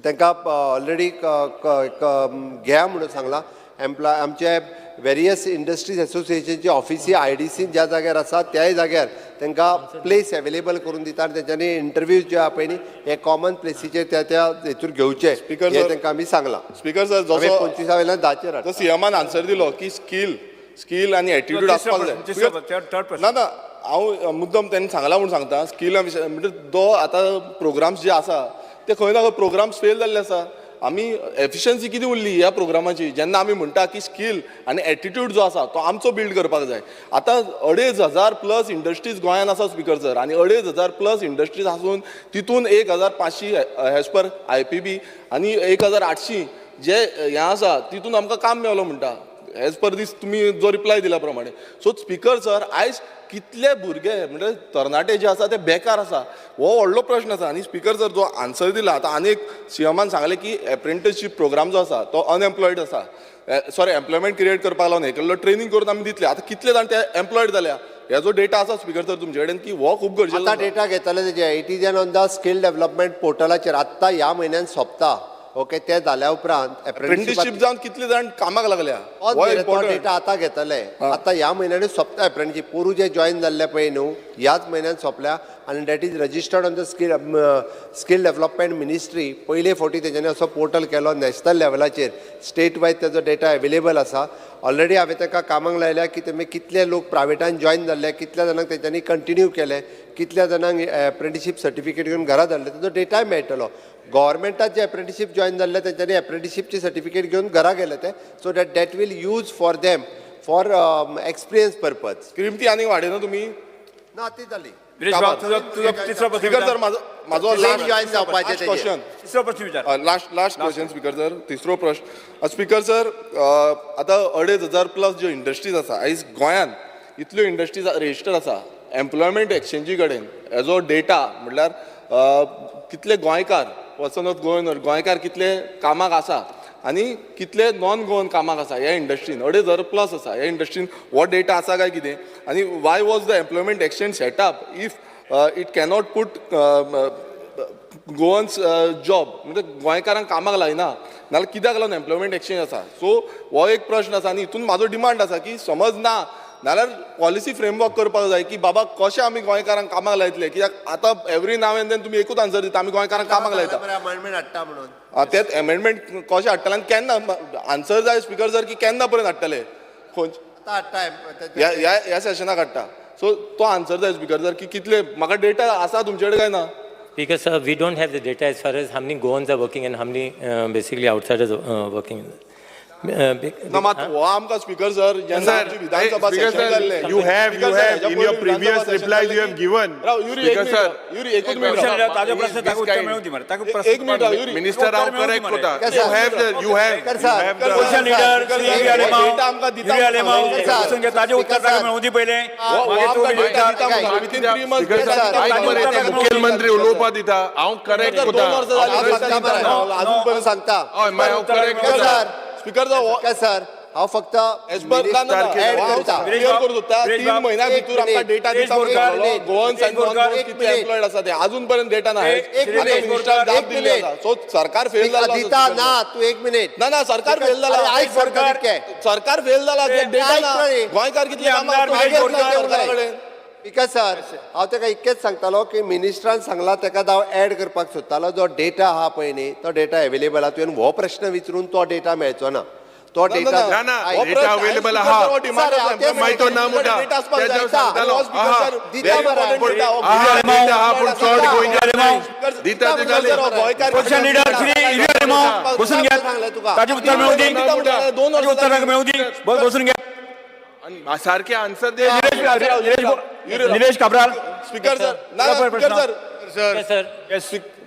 तांकां ऑलरेडी घेया म्हणून सांगलां. एम्प्लॉय आमचे वेरियस इंडस्ट्रीज एसोसिएशनची ऑफिसी आयडीसीन ज्या जाग्यार आसा त्याय जाग्यार तांकां प्लेस एवेलेबल करून दिता आनी तेंच्यांनी इंटरव्यू जे आहा पळय न्ही हे कॉमन प्लेसीचेर त्या त्या हेतूर घेवचे हे तांकां आमी सांगलां. स्पीकर सर, जसो 25 वयल्यान 10चेर हाडटा. सीएमान आन्सर दिलो की स्कील स्कील आनी एटिट्यूड आसपाक जाय. ना ना, हांव मुद्दम तेणी सांगलां म्हूण सांगता. स्कील म्हणजे जो आतां प्रोग्राम्स जे आसा ते खंय ना खंय प्रोग्राम्स फेल जाल्ले आसा. आमी एफिशन्सी कितें उरली ह्या प्रोग्रामाची? जेन्ना आमी म्हणटा की स्कील आनी एटिट्यूड जो आसा तो आमचो बिल्ड करपाक जाय. आतां 2500 प्लस इंडस्ट्रीज गोंयांत आसा स्पीकर सर, आनी 2500 प्लस इंडस्ट्रीज आसून तितून 1500 एज पर IPB आनी 1800 जे हें आसा तितून आमकां काम मेवलो म्हणटा एज पर दीस तुमी जो रिप्लाय दिला प्रमाणे. सो स्पीकर सर, आयज कितले भुरगे म्हणजे तरणाटे जे आसा ते बेकार आसा, हो व्हडलो प्रश्न आसा. आनी स्पीकर सर जो आन्सर दिला आतां आनी एक सीएमान सांगलें की एप्रेंटिसशीप प्रोग्राम जो आसा तो अनएम्प्लॉयड आसा, सॉरी एम्प्लॉयमेंट क्रिएट करपाक लागून हे केल्लो ट्रेनींग करून आमी दितले. आतां कितले जाण ते एम्प्लॉयड जाल्या हेजो डेटा आसा स्पीकर सर तुमचे कडेन की हो खूब गरजेचो? आतां डेटा घेतले तेजे it is on the skill development पोर्टलाचेर आत्तां ह्या म्हयन्यान सोंपता. ओके, ते जाल्या उपरांत एप्रेंटिसशीप जावन कितले जाण कामाक लागल्या तो डेटा आतां घेतले. आतां ह्या म्हयन्यानूच सोंपता एप्रेंटिसशीप. पोरू जे जॉयन जाल्ले पळय न्हू ह्याच म्हयन्यान सोंपल्या आनी that is registered on the skill development ministry. पयले फावटी तेंच्यांनी असो पोर्टल केलो नॅशनल लेवलाचेर, स्टेट वायज तेजो डेटा एवेलेबल आसा. ऑलरेडी हांवें ताका कामाक लायल्या की तेमी कितले लोक प्रायवेटान जॉयन जाल्ले, कितल्या जाणांक तेंच्यांनी कंटिन्यू केले, कितल्या जाणांक एप्रेंटिसशीप सर्टिफिकेट घेवन घरा धाडले, तेजो डेटाय मेळटलो. गव्हर्मेंटात जे एप्रेंटिसशीप जॉयन जाल्ले तेंच्यांनी एप्रेंटिसशीपची सर्टिफिकेट घेवन घरा गेले ते, so that that will use for them for experience purpose. किमती आनी वाडयना तुमी ना ती जाली. स्पीकर सर, म्हाजो last question, last question speaker sir, तिसरो प्रश्न स्पीकर सर. आतां 2500 प्लस ज्यो इंडस्ट्रीज आसा आयज गोंयांत, इतल्यो इंडस्ट्रीज रजिस्टर आसा एम्प्लॉयमेंट एक्सचेंजी कडेन हेजो डेटा म्हणल्यार कितले गोंयकार पर्सन ऑफ गोवन गोंयकार कितले कामाक आसा आनी कितले नॉन गोवन कामाक आसा ह्या इंडस्ट्रीन, 2500 प्लस आसा ह्या इंडस्ट्रीन, हो डेटा आसा काय कितें? आनी why was the employment exchange setup if it cannot put Goans job? म्हणजे गोंयकारांक कामाक लायना नाल्यार कित्याक लागून एम्प्लॉयमेंट एक्सचेंज आसा? सो हो एक प्रश्न आसा आनी हितून म्हाजो डिमांड आसा की समज ना नाल्यार पॉलिसी फ्रेमवर्क करपाक जाय की बाबा कशें आमी गोंयकारांक कामाक लायतले. कित्याक आतां एवरी नाव एंड then तुमी एकूच आन्सर दिता आमी गोंयकारांक कामाक लायता. अमेंडमेंट हाडटा म्हणून तेच अमेंडमेंट कशें हाडटले आनी केन्ना? आन्सर जाय स्पीकर सर की केन्ना पर्यंत हाडटले, खंयच्या ह्या सेशनाक हाडटा? सो तो आन्सर जाय स्पीकर सर की कितले म्हाका डेटा आसा तुमचे कडेन काय ना? Speaker sir, we don't have the data as far as how many Goans are working and how many basically outsiders are working. ना मात हो आमकां स्पीकर सर जेन्ना विधानसभा सेशन जाल्लें, you have in your previous replies you have given. Speaker sir, Yuri एकूच मिनट, ताजो प्रश्न ताका उत्तर मेळूं दी मरे, ताका एक मिनट राव युरी. मिनिस्टर हांव करेक्ट कोता. You have the you have question leader Shri Yuri Alemao बसून घे, ताजें उत्तर ताका मेळूं दी पयलें. मुखेलमंत्री उलोवपा दिता, हांव करेक्ट कोता. अजून सांगता हय, हांव करेक्ट कोता. स्पीकर सर, हांव फक्त एड करता, क्लियर करूं सोदता. 3 म्हयन्या भितर आमकां डेटा दिता गोवन्स आनी नॉन गोवन्स कितले एम्प्लॉयड आसा ते, अजून पर्यंत डेटा ना. जाप दिल्ली आसा. सो सरकार फेल जाला. दिता ना तूं, एक मिनीट. ना ना, सरकार फेल जाला. सरकार फेल जाला, डेटा ना. गोंयकार कितले कामाक सरकारा कडेन. स्पीकर सर, हांव ताका इतकेंच सांगतालो की मिनिस्टरान सांगला ताका हांव एड करपाक सोदतालो. जो डेटा आहा पळय न्ही तो डेटा एवेलेबल आहा, तुवें हो प्रश्न विचारून तो डेटा मेळचो ना. तो डेटा ना ना, डेटा अवेलेबल आहा. माहिती ना म्हणटा डेटा आहा, पूण चड गोंयकार दिता दिताले. क्वेश्चन लीडर श्री युरी आलेमाव बसून घ्या, ताजें उत्तर मेळूं दी, ताजें उत्तर ताका मेळूं दी, बसून घ्या. आनी सारके आन्सर दे. निलेश काब्राल. स्पीकर सर, ना, स्पीकर सर. Sir.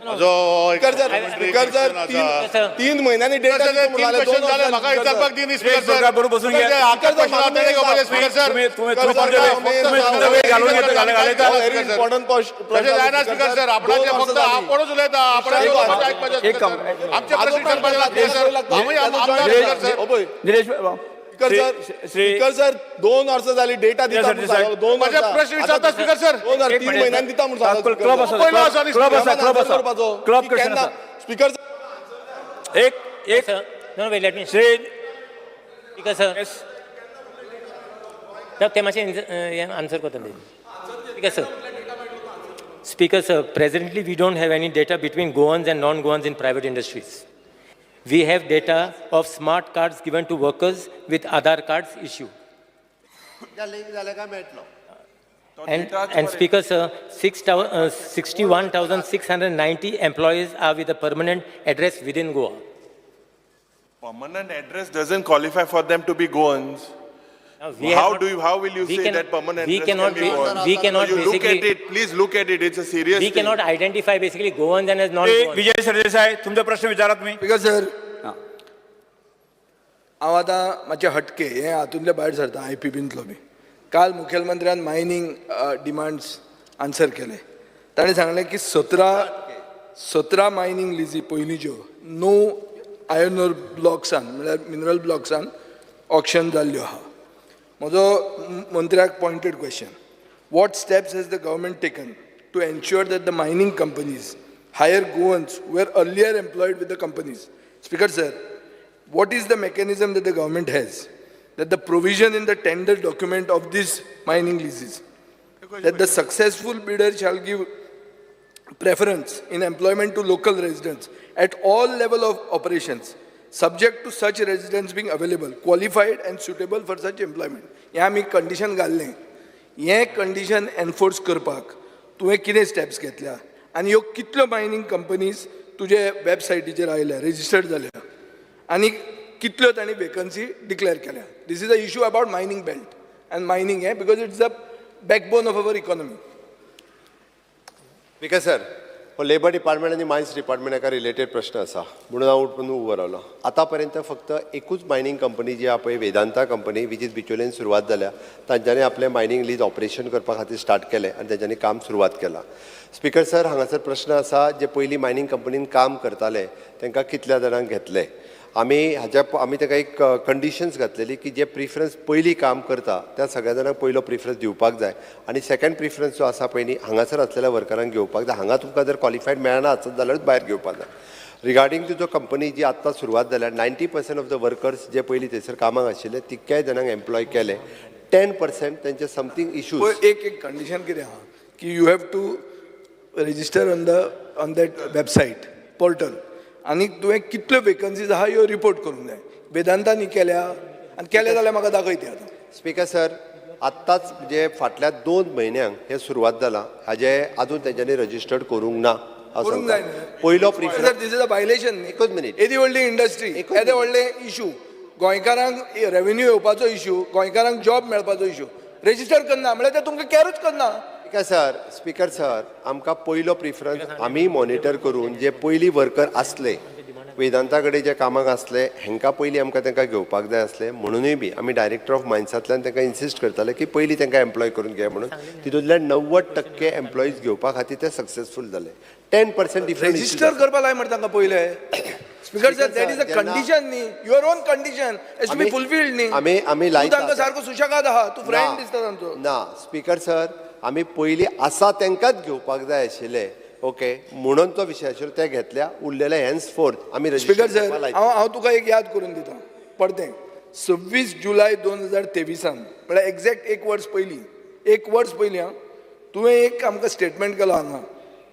म्हजो स्पीकर सर, स्पीकर सर, 3 म्हयन्यांनी डेटा. क्वेश्चन जाले, म्हाका विचारपाक दी न्ही स्पीकर सर. बरोबर बसून घे. स्पीकर सर, तुम्ही तुमचा वेळ घालून घेता, घालयता. Very important. तशें जायना स्पीकर सर. आपणाचे फक्त आपणूच उलयता, आपणाचे एक काम. आमचे प्रश्न विचारपाचे स्पीकर सर. आमी आमदार speaker sir. Nilesh speaker sir, speaker sir, 2 वर्सां जाली डेटा दिता म्हूण सांगलो, 2 म्हजे वर्सां. प्रश्न विचारता स्पीकर सर. 2 3 म्हयन्यांनी दिता म्हूण सांगलो. क्लब आसा, पयलो आसा न्ही. क्लब आसा, क्लब आसा, क्लब क्वेश्चन आसा. स्पीकर. एक एक. Sir, no, wait, let me. Shri Speaker sir. ते मातशें आन्सर करता. Speaker sir. Speaker sir, presently we don't have any data between Goans and non-Goans in private industries. We have data of smart cards given to workers with Aadhaar cards issue. Link जालें काय मेळटलो. And Speaker sir, 61,690 employees are with a permanent address within Goa. Permanent address doesn't qualify for them to be Goans. Now, we How have not- do you, how will you we say can- that permanent we address cannot can be be- Goan? We cannot You look at basically, it, please look at it, it's a serious we thing. cannot identify basically Goans and as non-Goans. Vijay Sardesai, तुमचा प्रश्न विचारा तुम्ही. स्पीकर सर, हांव आतां मातशें हटके हें हातूंतले भायर सरता I P बींतलो बी. काल मुखेलमंत्र्यान मायनींग डिमांड्स आन्सर केले. ताणें सांगलें की 17 मायनींग लिजी पयलींच्यो णव आयर्न ओर ब्लॉक्सान, म्हणल्यार मिनरल ब्लॉक्सान ऑक्शन जाल्ल्यो आहा. म्हजो मंत्र्याक pointed question: what steps has the government taken to ensure that the mining companies hire Goans were earlier employed with the companies? Speaker sir, what is the mechanism that the government has that the provision in the tender document of these mining leases that the successful bidder shall give preference in employment to local residents at all level of operations, subject to such residents being available, qualified and suitable for such employment? हें आमी कंडिशन घाल्लें. हें कंडिशन एनफोर्स करपाक तुवें कितें स्टेप्स घेतल्या आनी ह्यो कितल्यो मायनींग कंपनीज तुजे वेबसायटीचेर आयल्या, रेजिस्टर्ड जाल्या आनी कितल्यो तांणी वेकन्सी डिक्लेअर केल्या? This is a issue about mining belt and mining हें, because it's the backbone of our economy. Speaker sir, हो लेबर डिपार्टमेंट आनी मायन्स डिपार्टमेंट हाका रिलेटेड प्रश्न आसा म्हणून हांव उठून उबो रावलो. आतां पर्यंत फक्त एकूच मायनींग कंपनी जी आहा पळय, वेदांता कंपनी, which is बिचोलेन सुरवात जाल्या. तांच्यांनी आपलें मायनींग लीज ऑपरेशन करपा खातीर स्टार्ट केलें आनी तेंच्यांनी काम सुरवात केलां. स्पीकर सर, हांगासर प्रश्न आसा, जे पयलीं मायनींग कंपनीन काम करताले तांकां कितल्या जाणांक घेतले? आमी हाज्या आमी ताका एक कंडिशन्स घातलेली की जे प्रिफरन्स पयलीं काम करता त्या सगळ्या जाणांक पयलो प्रिफरन्स दिवपाक जाय आनी सेकंड प्रिफरन्स जो आसा पयलीं हांगासर आसलेल्या वर्करांक घेवपाक जाय. हांगा तुमकां जर क्वॉलिफायड मेळना आसत जाल्यारूच भायर घेवपाक जाय. रिगार्डींग तुजो कंपनी जी आत्तां सुरवात जाल्या, 90% ऑफ the workers जे पयलीं थंयसर कामाक आशिल्ले तितक्याय जाणांक एम्प्लॉय केले. 10% तेंचे समथींग इशूज. पळय, एक एक कंडिशन कितें आहा की you have to register on that website portal आनी तुवें कितल्यो वेकन्सीज आहा ह्यो रिपोर्ट करूंक जाय. वेदांतानी केल्या आनी केल्या जाल्यार म्हाका दाखय ती आतां. स्पीकर सर, आत्ताच म्हणजे फाटल्या 2 म्हयन्यांक हे सुरवात जालां हाजे. अजून तेंच्यांनी रजिस्टर्ड करूंक ना हांव करूंक सांगता. जाय न्ही. पयलो preference sir, this is a violation. एकूच मिनीट. येदी व्हडली इंडस्ट्री, एकूच येदे व्हडले इशू, गोंयकारांक रेवेन्यू येवपाचो इशू, गोंयकारांक जॉब मेळपाचो इशू, रेजिस्टर करना म्हळ्यार ते तुमकां कॅरूच करना. स्पीकर सर, स्पीकर सर, आमकां पयलो प्रिफरन्स आमी मॉनिटर करून जे पयलीं वर्कर आसले, वेदांता कडेन जे कामाक आसले, हेंकां पयलीं आमकां तांकां घेवपाक जाय आसले. म्हणुनूय बी आमी डायरेक्टर ऑफ मायन्सांतल्यान तांकां इन्सिस्ट करताले की पयलीं तांकां एम्प्लॉय करून घे म्हणून. तितूंतल्यान 90% एम्प्लॉईज घेवपा खातीर ते सक्सेसफूल जाले. 10% डिफरंट. रेजिस्टर करपा लाय मरे तांकां पयले. Speaker sir, that is a condition न्ही, your own condition has to be fulfilled न्ही. आमी तूं लायता. तांकां सारको सुशेगाद आहा, तूं फ्रेंड दिसता तांचो. ना स्पीकर सर, आमी पयलीं आसा तांकांच घेवपाक जाय आशिल्ले, ओके, म्हणून तो विशय आशिल्लो. ते घेतल्या, उरलेले हेन्स फोर्थ आमी स्पीकर रजिस्टर सर, करपाक लायता. हांव तुका एक याद करून दिता परतें. 26 जुलय 2023าน, म्हळ्यार एग्जॅक्ट एक वर्स पयलीं, एक वर्स पयलीं आं, तुवें एक आमकां स्टेटमेंट केलो हांगा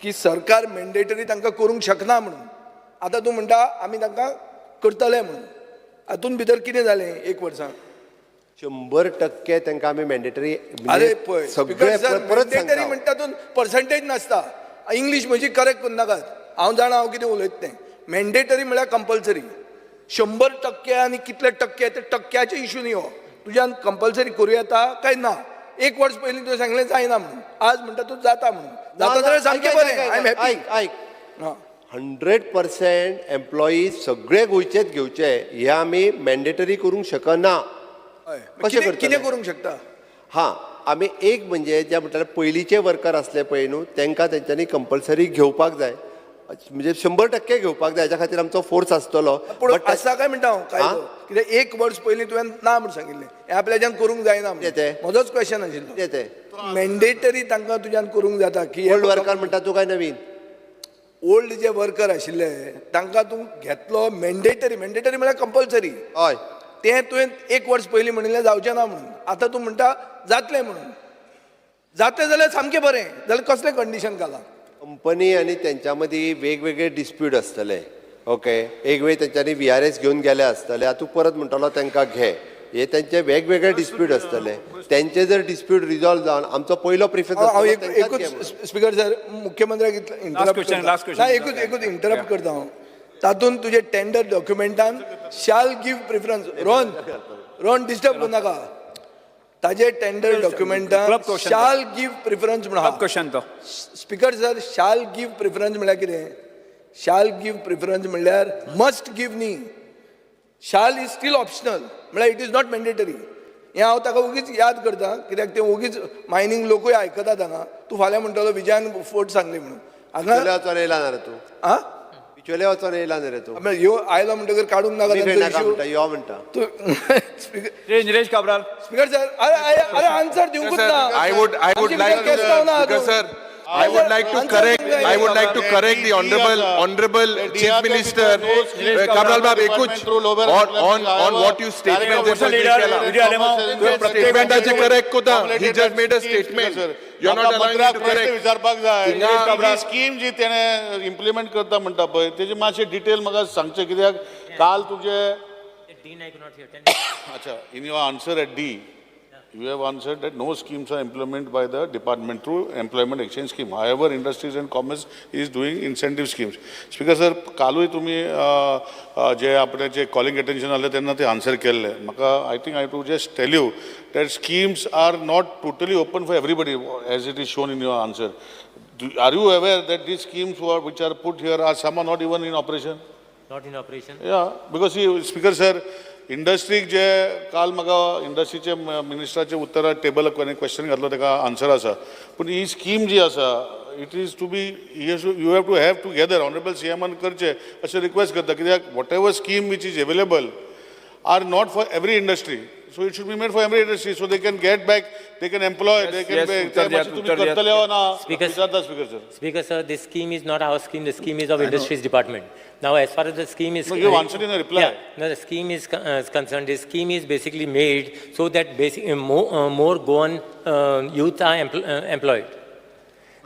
की सरकार मॅन्डेटरी तांकां करूंक शकना म्हणून. आतां तूं म्हणटा आमी तांकां करतले म्हणून. हातूंत भितर कितें जालें एक वर्सान? 100% तांकां आमी मॅन्डेटरी. अरे पळय, सगळे परत मॅन्डेटरी सांगता. म्हणटा तातूंत पर्संटेज नासता. इंग्लीश म्हजी करेक्ट करनाकात, हांव जाणा हांव कितें उलयता तें. मॅन्डेटरी म्हळ्यार कंपल्सरी. 100% आनी कितले टक्के ते टक्क्याचे इशू न्ही हो. तुज्यान कंपल्सरी करूं येता काय ना? एक वर्स पयलीं तुवें सांगलें जायना म्हणून, आज म्हणटा तूं जाता म्हणून. जाता जाल्यार सामकें बरें, I am happy. आयक आयक, 100% एम्प्लॉई सगळे गोंयचेच घेवचे हे आमी मॅन्डेटरी करूंक शकना. कशें करतले? कितें करूंक शकता? हां, आमी एक म्हणजे जे म्हणटाले पयलींचे वर्कर आसले पळय न्हू, तांकां तेंच्यांनी कंपल्सरी घेवपाक जाय, म्हणजे 100% घेवपाक जाय. हेच्या खातीर आमचो फोर्स आसतलो. पूण आसा काय म्हणटा हांव कायदो, कित्याक एक वर्स पयलीं तुवें ना म्हूण सांगिल्लें, हें आपल्याच्यान करूंक जायना म्हणून. म्हजोच क्वेश्चन आशिल्लो. तें मॅन्डेटरी तांकां तुज्यान करूंक जाता की ओल्ड वर्कर म्हणटा तूं काय नवीन? ओल्ड जे वर्कर आशिल्ले तांकां तूं घेतलो मॅन्डेटरी, मॅन्डेटरी म्हळ्यार कंपल्सरी. हय, तें तुवें एक वर्स पयलीं म्हणिल्लें जावचें ना म्हणून, आतां तूं म्हणटा जातलें म्हणून. जातलें जाल्यार सामकें बरें, जाल्यार कसलें कंडिशन घालां? कंपनी आनी तेंच्या मदीं वेगवेगळे डिस्प्यूट आसतले. ओके, एक वेळ तेंच्यांनी VRS घेवन गेले आसतले, आतां तूं परत म्हणटलो तांकां घे, हे तेंचे वेगवेगळे डिस्प्यूट आसतले. तेंचे जर डिस्प्यूट रिजॉल्व जावन आमचो पयलो प्रिफरन्स. हांव एकूच स्पीकर सर, मुख्यमंत्र्याक इंटरप्ट करता, एकूच इंटरप्ट करता हांव. तातूंत तुजे tender डॉक्युमेंटान shall give preference. Rohan Rohan disturb करूं नाका. ताजे टेंडर डॉक्युमेंटान शाल गिव प्रिफरन्स म्हणून. क्वेश्चन तो speaker sir, shall give preference म्हणल्यार कितें? शाल गिव प्रिफरन्स म्हणल्यार मस्ट गिव न्ही, शाल is still optional, म्हळ्यार it is not mandatory. हें हांव ताका ओगीच याद करता, कित्याक तें ओगीच मायनींग लोकूय आयकतात हांगा. तूं फाल्यां म्हणटलो विजयान फोट सांगली म्हणून. हांगा वचोन येयला ना रे तूं? आं, बिचोले वचोन येयला न्ही रे तूं? यो आयलो म्हणटकीर काडूंक नाका यो म्हणटा तूं. निलेश काब्राल. स्पीकर सर, अरे अरे आन्सर दिवंकूच ना. I would like to sir, I would like to correct, I would like to correct the honorable Chief Minister Cabral Bab ekuch on what you statement. Statementache correct kota. He just made a statement. You are not allowing me to correct. विचारपाक जाय स्कीम जी तेणे इम्प्लिमेंट करता म्हणटा पळय तेजे मातशें डिटेल म्हाका सांगचें, कित्याक काल तुजे अच्छा in your answer at D you have answered that no schemes are implemented by the department through employment exchange scheme. However, Industries and Commerce is doing incentive schemes. Speaker sir, कालूय तुम्ही जे आपले जे calling attention आले तेन्ना ते आन्सर केल्ले. म्हाका I think I to just tell you that schemes are not totally open for everybody as it is shown in your answer. Are you aware that these schemes which are put here are some are not even in operation? Not in operation? Yeah, because see, Speaker sir, इंडस्ट्रीक जे काल म्हाका इंडस्ट्रीचे मिनिस्टराचे उत्तरा टेबल क्वेश्चन घातलो ताका आन्सर आसा. पूण ही स्कीम जी आसा it is to be you have to have together honourable सीएमान करचें अशें रिक्वेस्ट करता, कित्याक whatever scheme which is available are not for every industry. So it should be made for every industry so they can get back, they can employ, they can तुमी करतले वा ना विचारता speaker sir. Speaker sir, this scheme is not our scheme, the scheme is of Industries Department. Now as far as the scheme is... No, you have answered in a reply. Yeah, no, the scheme is concerned, the scheme is basically made so that basically more Goan youth are employed.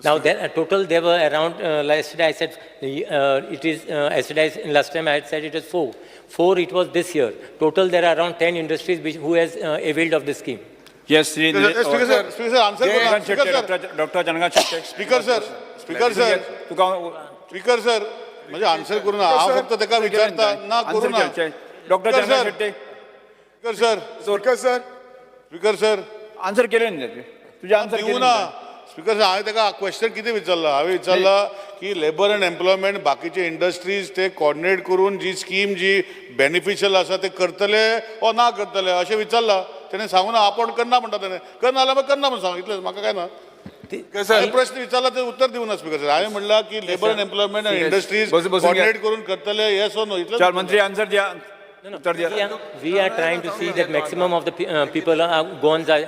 Now, there, total there were around, last year I said, it is, yesterday, last time I had said it was 4. 4 it was this year. Total there are around 10 industries which, who has availed of this scheme. Yes, Shri Speaker sir, Speaker sir, answer sir. Doctor Chandrakant Shetye. Speaker sir, Speaker sir, Speaker sir, म्हणजे आन्सर करू ना, हांव फक्त ताका विचारता ना करू ना. Doctor Chandrakant Shetye. Speaker sir, Speaker sir, Speaker sir, answer केले न्ही तुझे आन्सर दिवं ना. स्पीकर सर, हांवें ताका क्वेश्चन कितें विचारलां? हांवें विचारलां की लेबर अँड एम्प्लॉयमेंट बाकीचे इंडस्ट्रीज ते कॉर्डिनेट करून जी स्कीम जी बेनिफिशियल आसा ते करतले ओ ना करतले अशें विचारलां. तेणें सांगू ना, आपोण करना म्हणटा तेणें, करना जाल्यार मागीर करना म्हणून सांग, इतलें म्हाका काय ना. प्रश्न विचारला ते उत्तर दिवं ना स्पीकर सर. हांवें म्हणलां की लेबर अँड एम्प्लॉयमेंट आनी इंडस्ट्रीज कॉर्डिनेट करून करतले येस ओ नो इतलें. चल मंत्री आन्सर दिया. No, no. We are trying to see that maximum of the people are Goans are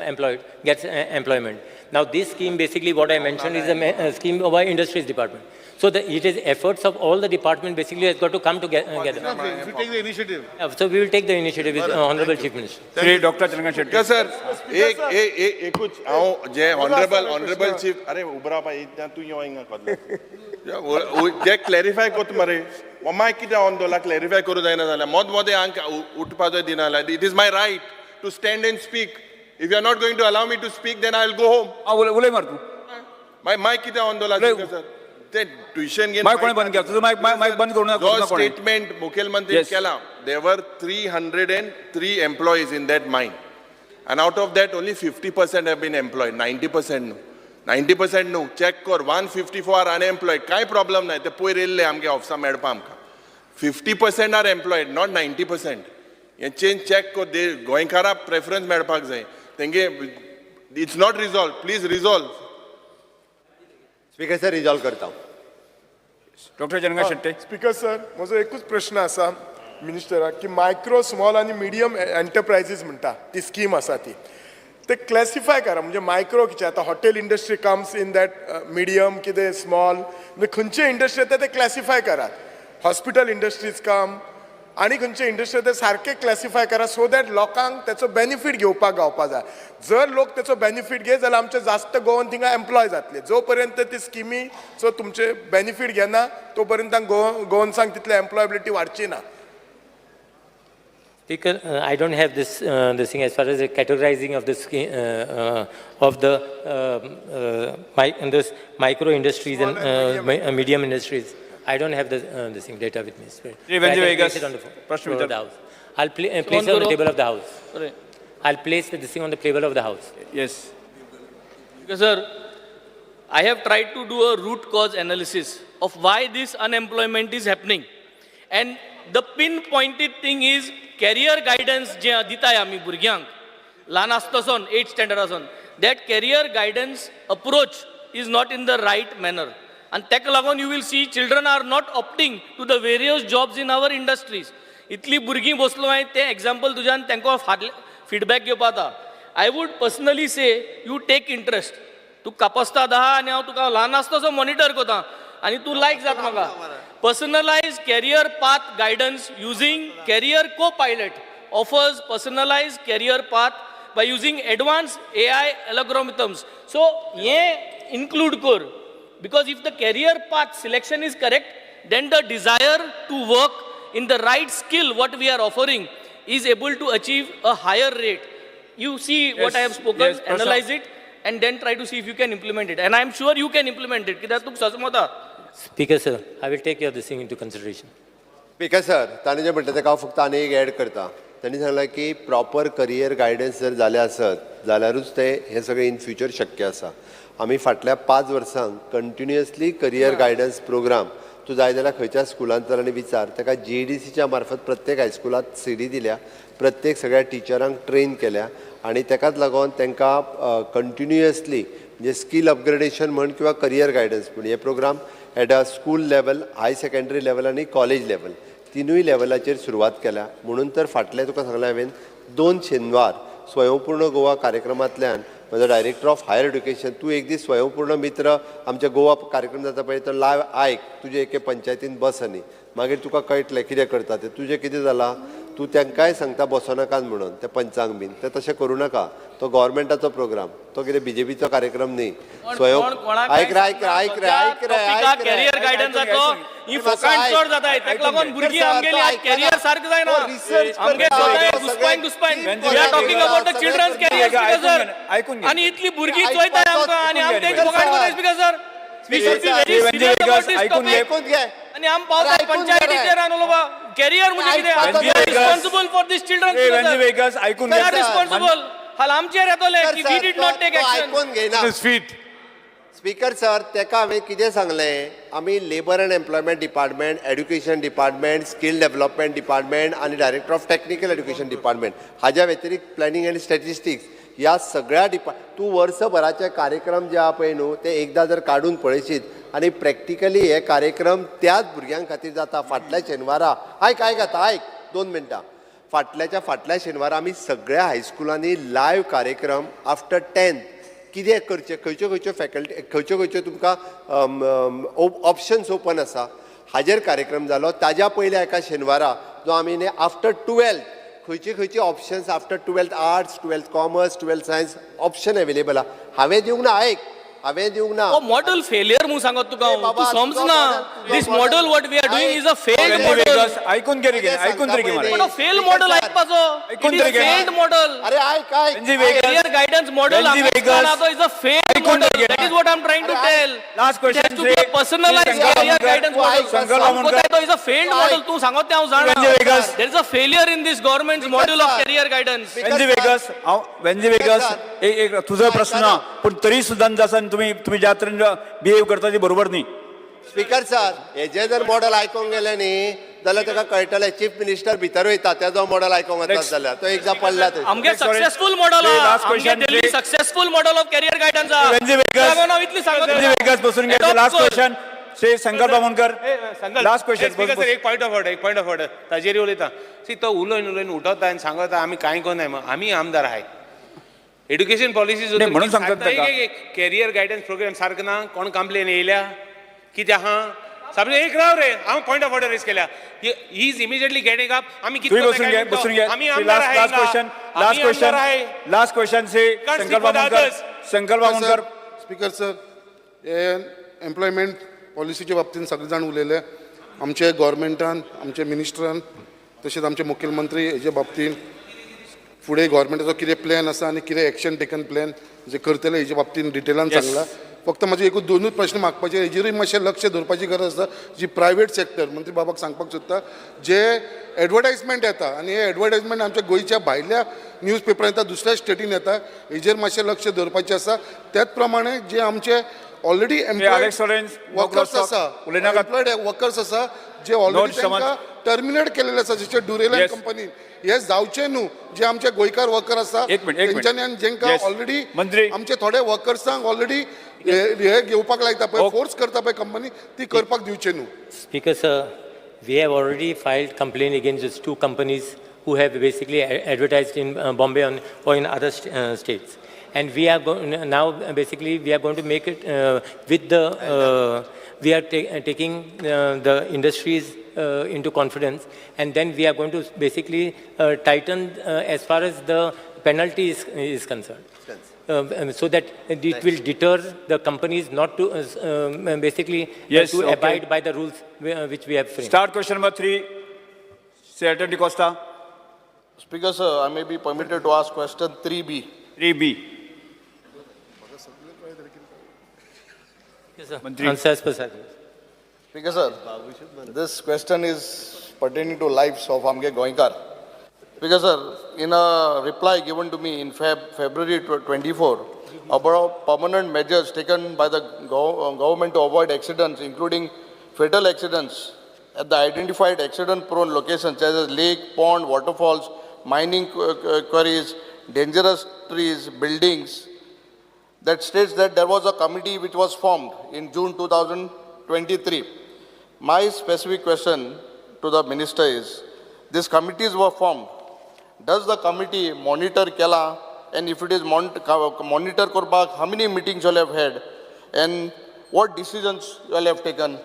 employed, gets employment. Now this scheme, basically what I mentioned is a scheme of our Industries Department. So it is efforts of all the department basically has got to come together. If you take the initiative. So we will take the initiative with Honorable Chief Minister. Shri Doctor Chandrakant Shetye. Sir, एक हांव जे honorable chief, अरे उबरा पा तूं यो हिंगा कोदला जे क्लॅरिफाय कोत मरे, मायक कितें ऑन दवरला क्लॅरिफाय करूं जायना जाल्यार मोद मोदें हांक उठपा जाय दिना जाल्यार it is my right to stand and speak. If you are not going to allow me to speak then I will go home. उलय मार तूं. मायक कितें ऑन दवरला सर? ते ट्युशन घेवन मायक कोणें बंद केला? तुजो मायक मायक बंद करूं नाका, जो करूं नाका कोणें. स्टेटमेंट मुखेलमंत्री केला, there were 303 employees in that mine and out of that only 50% have been employed, 90% न्हू, 90% न्हू. चॅक कर, 154 are unemployed. कांय प्रॉब्लम ना, ते पयर येयल्ले आमगे ऑफिसा मेळपा आमकां. 50% are employed, not 90%. हें चेंज चॅक कर. दे गोंयकाराक प्रेफरन्स मेळपाक जाय तेंगे. It's not resolve, please resolve. Speaker sir, resolve करता. Doctor Chandrakant Shette. Speaker sir, म्हजो एकूच प्रश्न आसा मिनिस्टराक की मायक्रो, स्मॉल आनी मिडियम एंटरप्रायजीस म्हणटा ती स्कीम आसा ती ते क्लॅसिफाय करा. म्हणजे मायक्रो कितें आतां hotel industry comes in that medium कितें स्मॉल, म्हणजे खंयचे इंडस्ट्री येता ते क्लॅसिफाय करात. हॉस्पिटल इंडस्ट्रीज कम आनी खंयचे इंडस्ट्री ते सारके क्लॅसिफाय करा, सो that लोकांक तेचो बेनिफीट घेवपाक गावपा जाय. जर लोक तेचो बेनिफीट घेत जाल्यार आमचे जास्त गोवन थिंगा एम्प्लॉय जातले. जो पर्यंत ती स्किमीचो तुमचे बेनिफीट घेना तो पर्यंत गोवन्सांक तितले एम्प्लॉयबिलिटी वाडची ना. Speaker, I don't have this thing as far as the categorizing of the scheme, of the this micro industries and medium industries. I don't have this thing data with me. Sir. Shri But I Venzy can Vegas, place it on the प्रश्न floor of विचार. the house. I'll place it on the table of the house. Sorry. I'll place this thing on the table of the house. Yes. Sir, I have tried to do a root cause analysis of why this unemployment is happening. And the pinpointed thing is career guidance जे दिताय आमी भुरग्यांक ल्हान आसतसून एट स्टँडर्ड आसून, that career guidance approach is not in the right manner. आनी ताका लागून you will see children are not opting to the various jobs in our industries. इतली भुरगीं बसलो हांवें तें एग्जाम्पल तुज्यान तांकां फाटलें फिडबॅक घेवपा जाता. I would personally say you take interest. तूं कापस्ताद आहा आनी हांव तुका ल्हान आसता मॉनिटर करता आनी तूं लायक जाता म्हाका. Personalize career path guidance using career co pilot offers personalize career path by using advance AI algorithms. So हें इन्क्लूड कर, because if the career path selection is correct, then the desire to work in the right skill what we are offering is able to achieve a higher rate. You see what I have spoken, yes, Prashant. Analyze it and then try to see if you can implement it. And I am sure you can implement it. कित्याक तुका सजमता. Speaker, sir, I will take your this thing into consideration. Speaker sir, ताणें जें म्हणटा तेका हांव फक्त आनी एक एड करता. तांणी सांगलां की प्रॉपर करियर गायडन्स जर जालें आसत जाल्यारूच तें हें सगळें इन फ्युचर शक्य आसा. आमी फाटल्या 5 वर्सांक कंटिन्युअसली करियर गायडन्स प्रोग्राम, तूं जाय जाल्यार खंयच्या स्कुलांत चल आनी विचार, ताका जीईडीसीच्या मार्फत प्रत्येक हायस्कुलांत सीडी दिल्या, प्रत्येक सगळ्या टिचरांक ट्रेन केल्या आनी ताकाच लागून तांकां कंटिन्युअसली म्हणजे स्कील अपग्रेडेशन म्हण किंवा करियर गायडन्स म्हण हे program at a school level, high secondary level आनी कॉलेज लेवल तिनूय लेवलाचेर सुरवात केल्या. म्हणून तर फाटले तुका सांगलें हांवें 2 शेनवार स्वयंपूर्ण गोवा कार्यक्रमांतल्यान म्हजो डायरेक्टर ऑफ हायर एड्युकेशन, तूं एक दीस स्वयंपूर्ण मित्र आमच्या गोवा कार्यक्रम जाता पळय तो लायव आयक, तुजे एके पंचायतीन बस आनी मागीर तुका कळटलें कितें करता तें. तुजें कितें जालां, तूं तांकांय सांगता बसो नाकात म्हणून त्या पंचांक बीन, तें तशें करूं नाका. तो गोवोरमेंटाचो प्रोग्राम, तो कितें बीजेपीचो कार्यक्रम न्ही. स्वयं आयक रे, आयक रे, आयक रे, आयक रे, आयक रे. कॅरियर गायडन्साचो ही फोकाण चड जाता, ताका लागून भुरगीं आमगेली आज कॅरियर सारकें जायना. आमगे स्वता घुसपायन घुसपायन. We are talking about the children's career, speaker sir. आयकून घे. आनी इतली भुरगीं चोयताय आमकां आनी आमी तेंची फोकाण करता, speaker sir. We should be very serious about this आयकून घे. topic. आयकून घे. आनी आमी पावतात पंचायतीचेर आनी उलोवपा कॅरियर म्हणजे कितें. We are responsible for this children. Vegas, आयकून we घे. Are responsible. हाल आमचेर येतले की we did not take action. आयकून घेयना. His feet. Speaker sir, तेका हांवें कितें सांगलें, आमी labour and employment department, education department, skill development department आनी director of technical education department हाज्या व्यतिरिक्त प्लॅनिंग आनी स्टॅटिस्टिक्स ह्या सगळ्या तूं वर्सभराचे कार्यक्रम जे आहा पळय न्हू ते एकदां जर काडून पळयशीत आनी प्रॅक्टिकली हे कार्यक्रम त्याच भुरग्यां खातीर जाता. फाटल्या शेनवारा आयक, आयक आतां आयक 2 मिनटां. फाटल्याच्या फाटल्या शेनवारा आमी सगळ्या हायस्कुलांनी लायव्ह कार्यक्रम आफ्टर 10th कितें करचें, खंयच्यो खंयच्यो फॅकल्टी, खंयच्यो खंयच्यो तुमकां ऑप्शन्स ओपन आसा हाजेर कार्यक्रम जालो. ताज्या पयल्या एका शेनवारा जो आमी न्ही आफ्टर 12th खंयची खंयची options after 12th arts, 12th commerce, 12th science option available आहा. हांवें दिवंक ना, आयक, हांवें दिवंक ना. हो मॉडल फेलियर म्हणून सांगत तुका हांव. तूं समजना. This model what we are doing is a failed model. आयकून घे रे, आयकून तरी घे. पण फेल मॉडल ऐकपाचो. It is failed model. अरे आयक, आयक. Career guidance model is a failed. आयकून model. घे. That is what I'm trying to tell. Last question, It has to be a Shri- personalized Shri Shankar career Amonkar. guidance model. Shankar Amonkar. तो is a failed model. तूं सांगत तें हांव जाणा. Venzy Vegas. There is a failure in this government's model of career guidance. Venzy Vegas हांव वेन्झी वेगस एक एक तुजो प्रश्न ना पूण तरी सुद्दां आसा तुमी तुमी ज्या तरेन बिहेव करता ती बरोबर न्ही. स्पीकर सर, हेजे जर मॉडल आयकोंक गेले न्ही जाल्यार ताका कळटलें, चीफ मिनिस्टर भितर वयता. तेजो मॉडल आयकोंक वतात जाल्यार तो एकदां पडला थंय. आमगे Sorry. Successful model Last आहा. आमगे question, Delhi Shri- successful model of career guidance आहा. वेन्झी वेगस लागून हांव इतली सांगत वेन्झी वेगस बसून घे. Adopt last कर. Question Shri Shankar Bamonkar. Last question. Speaker sir, एक पॉयंट ऑफ ऑर्डर, एक पॉयंट ऑफ ऑर्डर. ताजेर उलयता सी तो उलोवन उलोवन उठवता आनी सांगता आमी कांय कोनाय. आमी आमदार आहाय. एड्युकेशन पॉलिसी नाही, म्हणून सांगतात ताका. कॅरियर गायडन्स प्रोग्राम सारको ना. कोण कंप्लेन येयल्या कितें आहा सामकें? एक राव रे, हांव पॉयंट ऑफ ऑर्डर रेज केल्या. He is immediately getting up. आमी तुम्ही कितें बसून घे, बसून घे. आमी आमदार लास्ट लास्ट आहाय. Question, last question, last question Shri Can't Shankar speak for the Bamonkar. others. Shankar Bamonkar. Speaker sir, हे एम्प्लॉयमेंट पॉलिसीच्या बाबतीन सगळे जाण उलयले. आमचे गोवोरमेंटान, आमचे मिनिस्टरान, तशेंच आमचे मुखेलमंत्री हेजे बाबतीन फुडें गोवोरमेंटाचो कितें प्लॅन आसा आनी कितें एक्शन टेकन प्लॅन जे करतले हेजे बाबतीन डिटेलान सांगला. फक्त म्हाजे एकूच दोनूच प्रश्न मागपाचे. हेजेरूय मातशें लक्ष दवरपाची गरज आसा. जी प्रायवेट सेक्टर, मंत्री बाबाक सांगपाक सोदता, जे एडवर्टायजमेंट येता आनी हे एडवर्टायजमेंट आमच्या गोंयच्या भायल्या न्यूज पेपरान येता, दुसऱ्या स्टेटीन येता, हेजेर मातशें लक्ष दवरपाचें आसा. त्याच प्रमाणे जे आमचे already Alex Lawrence, no workers cross talk. आसा, उलयनाकात. एम्प्लॉयड वर्कर्स आसा, जे ऑलरेडी समज. तांकां टर्मिनेट केलेले आसा, जशे ड्युरेलायन कंपनीन, हे जावचे न्हू. जे आमचे गोंयकार वर्कर आसा एक मिनिट, एक मिनिट. तेंच्यांनी आनी जेंकां ऑलरेडी मंत्री. आमचे थोडे वर्कर्सांक ऑलरेडी हे घेवपाक लायता पळय, फोर्स करता पळय कंपनी, ती करपाक दिवचे न्हू. Speaker sir, we have already filed complaint against these two companies who have basically advertised in Bombay or in other states. And we are now basically we are going to make it with the, we are taking the industries into confidence, and then we are going to basically tighten as far as the penalty is concerned. So that it will deter the companies not to basically to abide by the rules which we have framed. Start question number 3, Shri Elton D'Costa. Speaker sir, I may be permitted to ask question 3B. 3B. Yes, sir. Mantri. Answer as per sir. Speaker sir, this question is pertaining to lives of आमगे गोंयकार. Speaker sir, in a reply given to me in February 24 about permanent measures taken by the government to avoid accidents, including fatal accidents at the identified accident-prone locations such as lake, pond, waterfalls, mining quarries, dangerous trees, buildings, that states that there was a committee which was formed in June 2023. My specific question to the minister is, these committees were formed. Does the committee monitor केला? And if it is monitor करपाक, how many meetings you all have had? And what decisions you all have taken?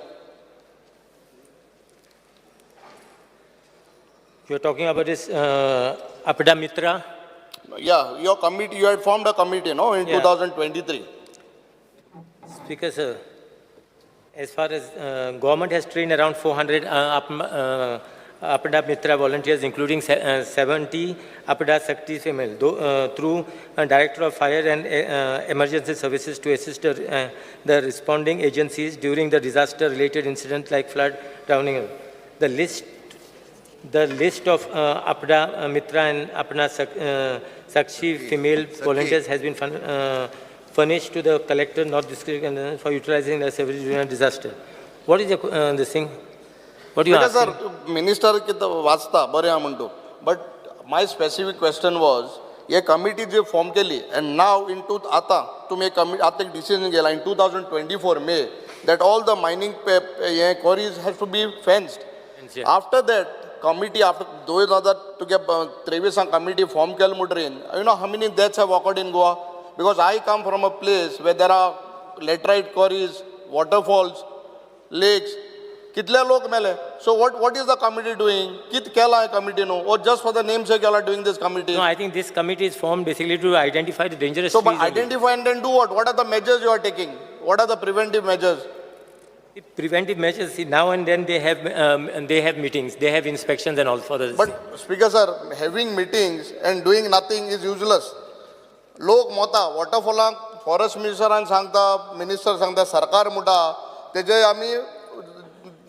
You're talking about this Aapda Mitra? Yeah, your committee, you had formed a committee, no, in 2023. Speaker, sir, as far as government has trained around 400 Aapda Mitra volunteers, including 70 Aapda Shakti female, through Director of Fire and Emergency Services to assist the responding agencies during the disaster-related incidents like flood, drowning. The list of Aapda Mitra and Apna Sakshi female volunteers has been furnished to the collector, North District, for utilizing their service during a disaster. What is this thing? What do you Because ask? sir, minister कितें वाचता बरें आहा म्हणटू, but my specific question was, hey committee ji form केली and now in to आतां तुमी आतां एक डिसिजन घेतला in 2024 May that all the mining hey quarries has to be fenced. After that committee, after 2000 तुगे त्रेविसांक कमिटी फॉर्म केली म्हणटरीन, you know how many deaths have occurred in Goa? Because I come from a place where there are laterite quarries, waterfalls, lakes. कितले लोक मेले. So what is the committee doing? कित केला हे कमिटी न्हू, or just for the name sake you are doing this committee? No, I think this committee is formed basically to identify the dangerous So, but trees only. identify and then do what? What are the measures you are taking? What are the preventive measures? The preventive measures, see, now and then they have meetings, they have inspections and all for the. But Speaker sir, having meetings and doing nothing is useless. लोक मोता, वॉटरफॉलांक फॉरेस्ट मिनिस्टरान सांगता, मिनिस्टर सांगता, सरकार म्हणटा तेजे आमी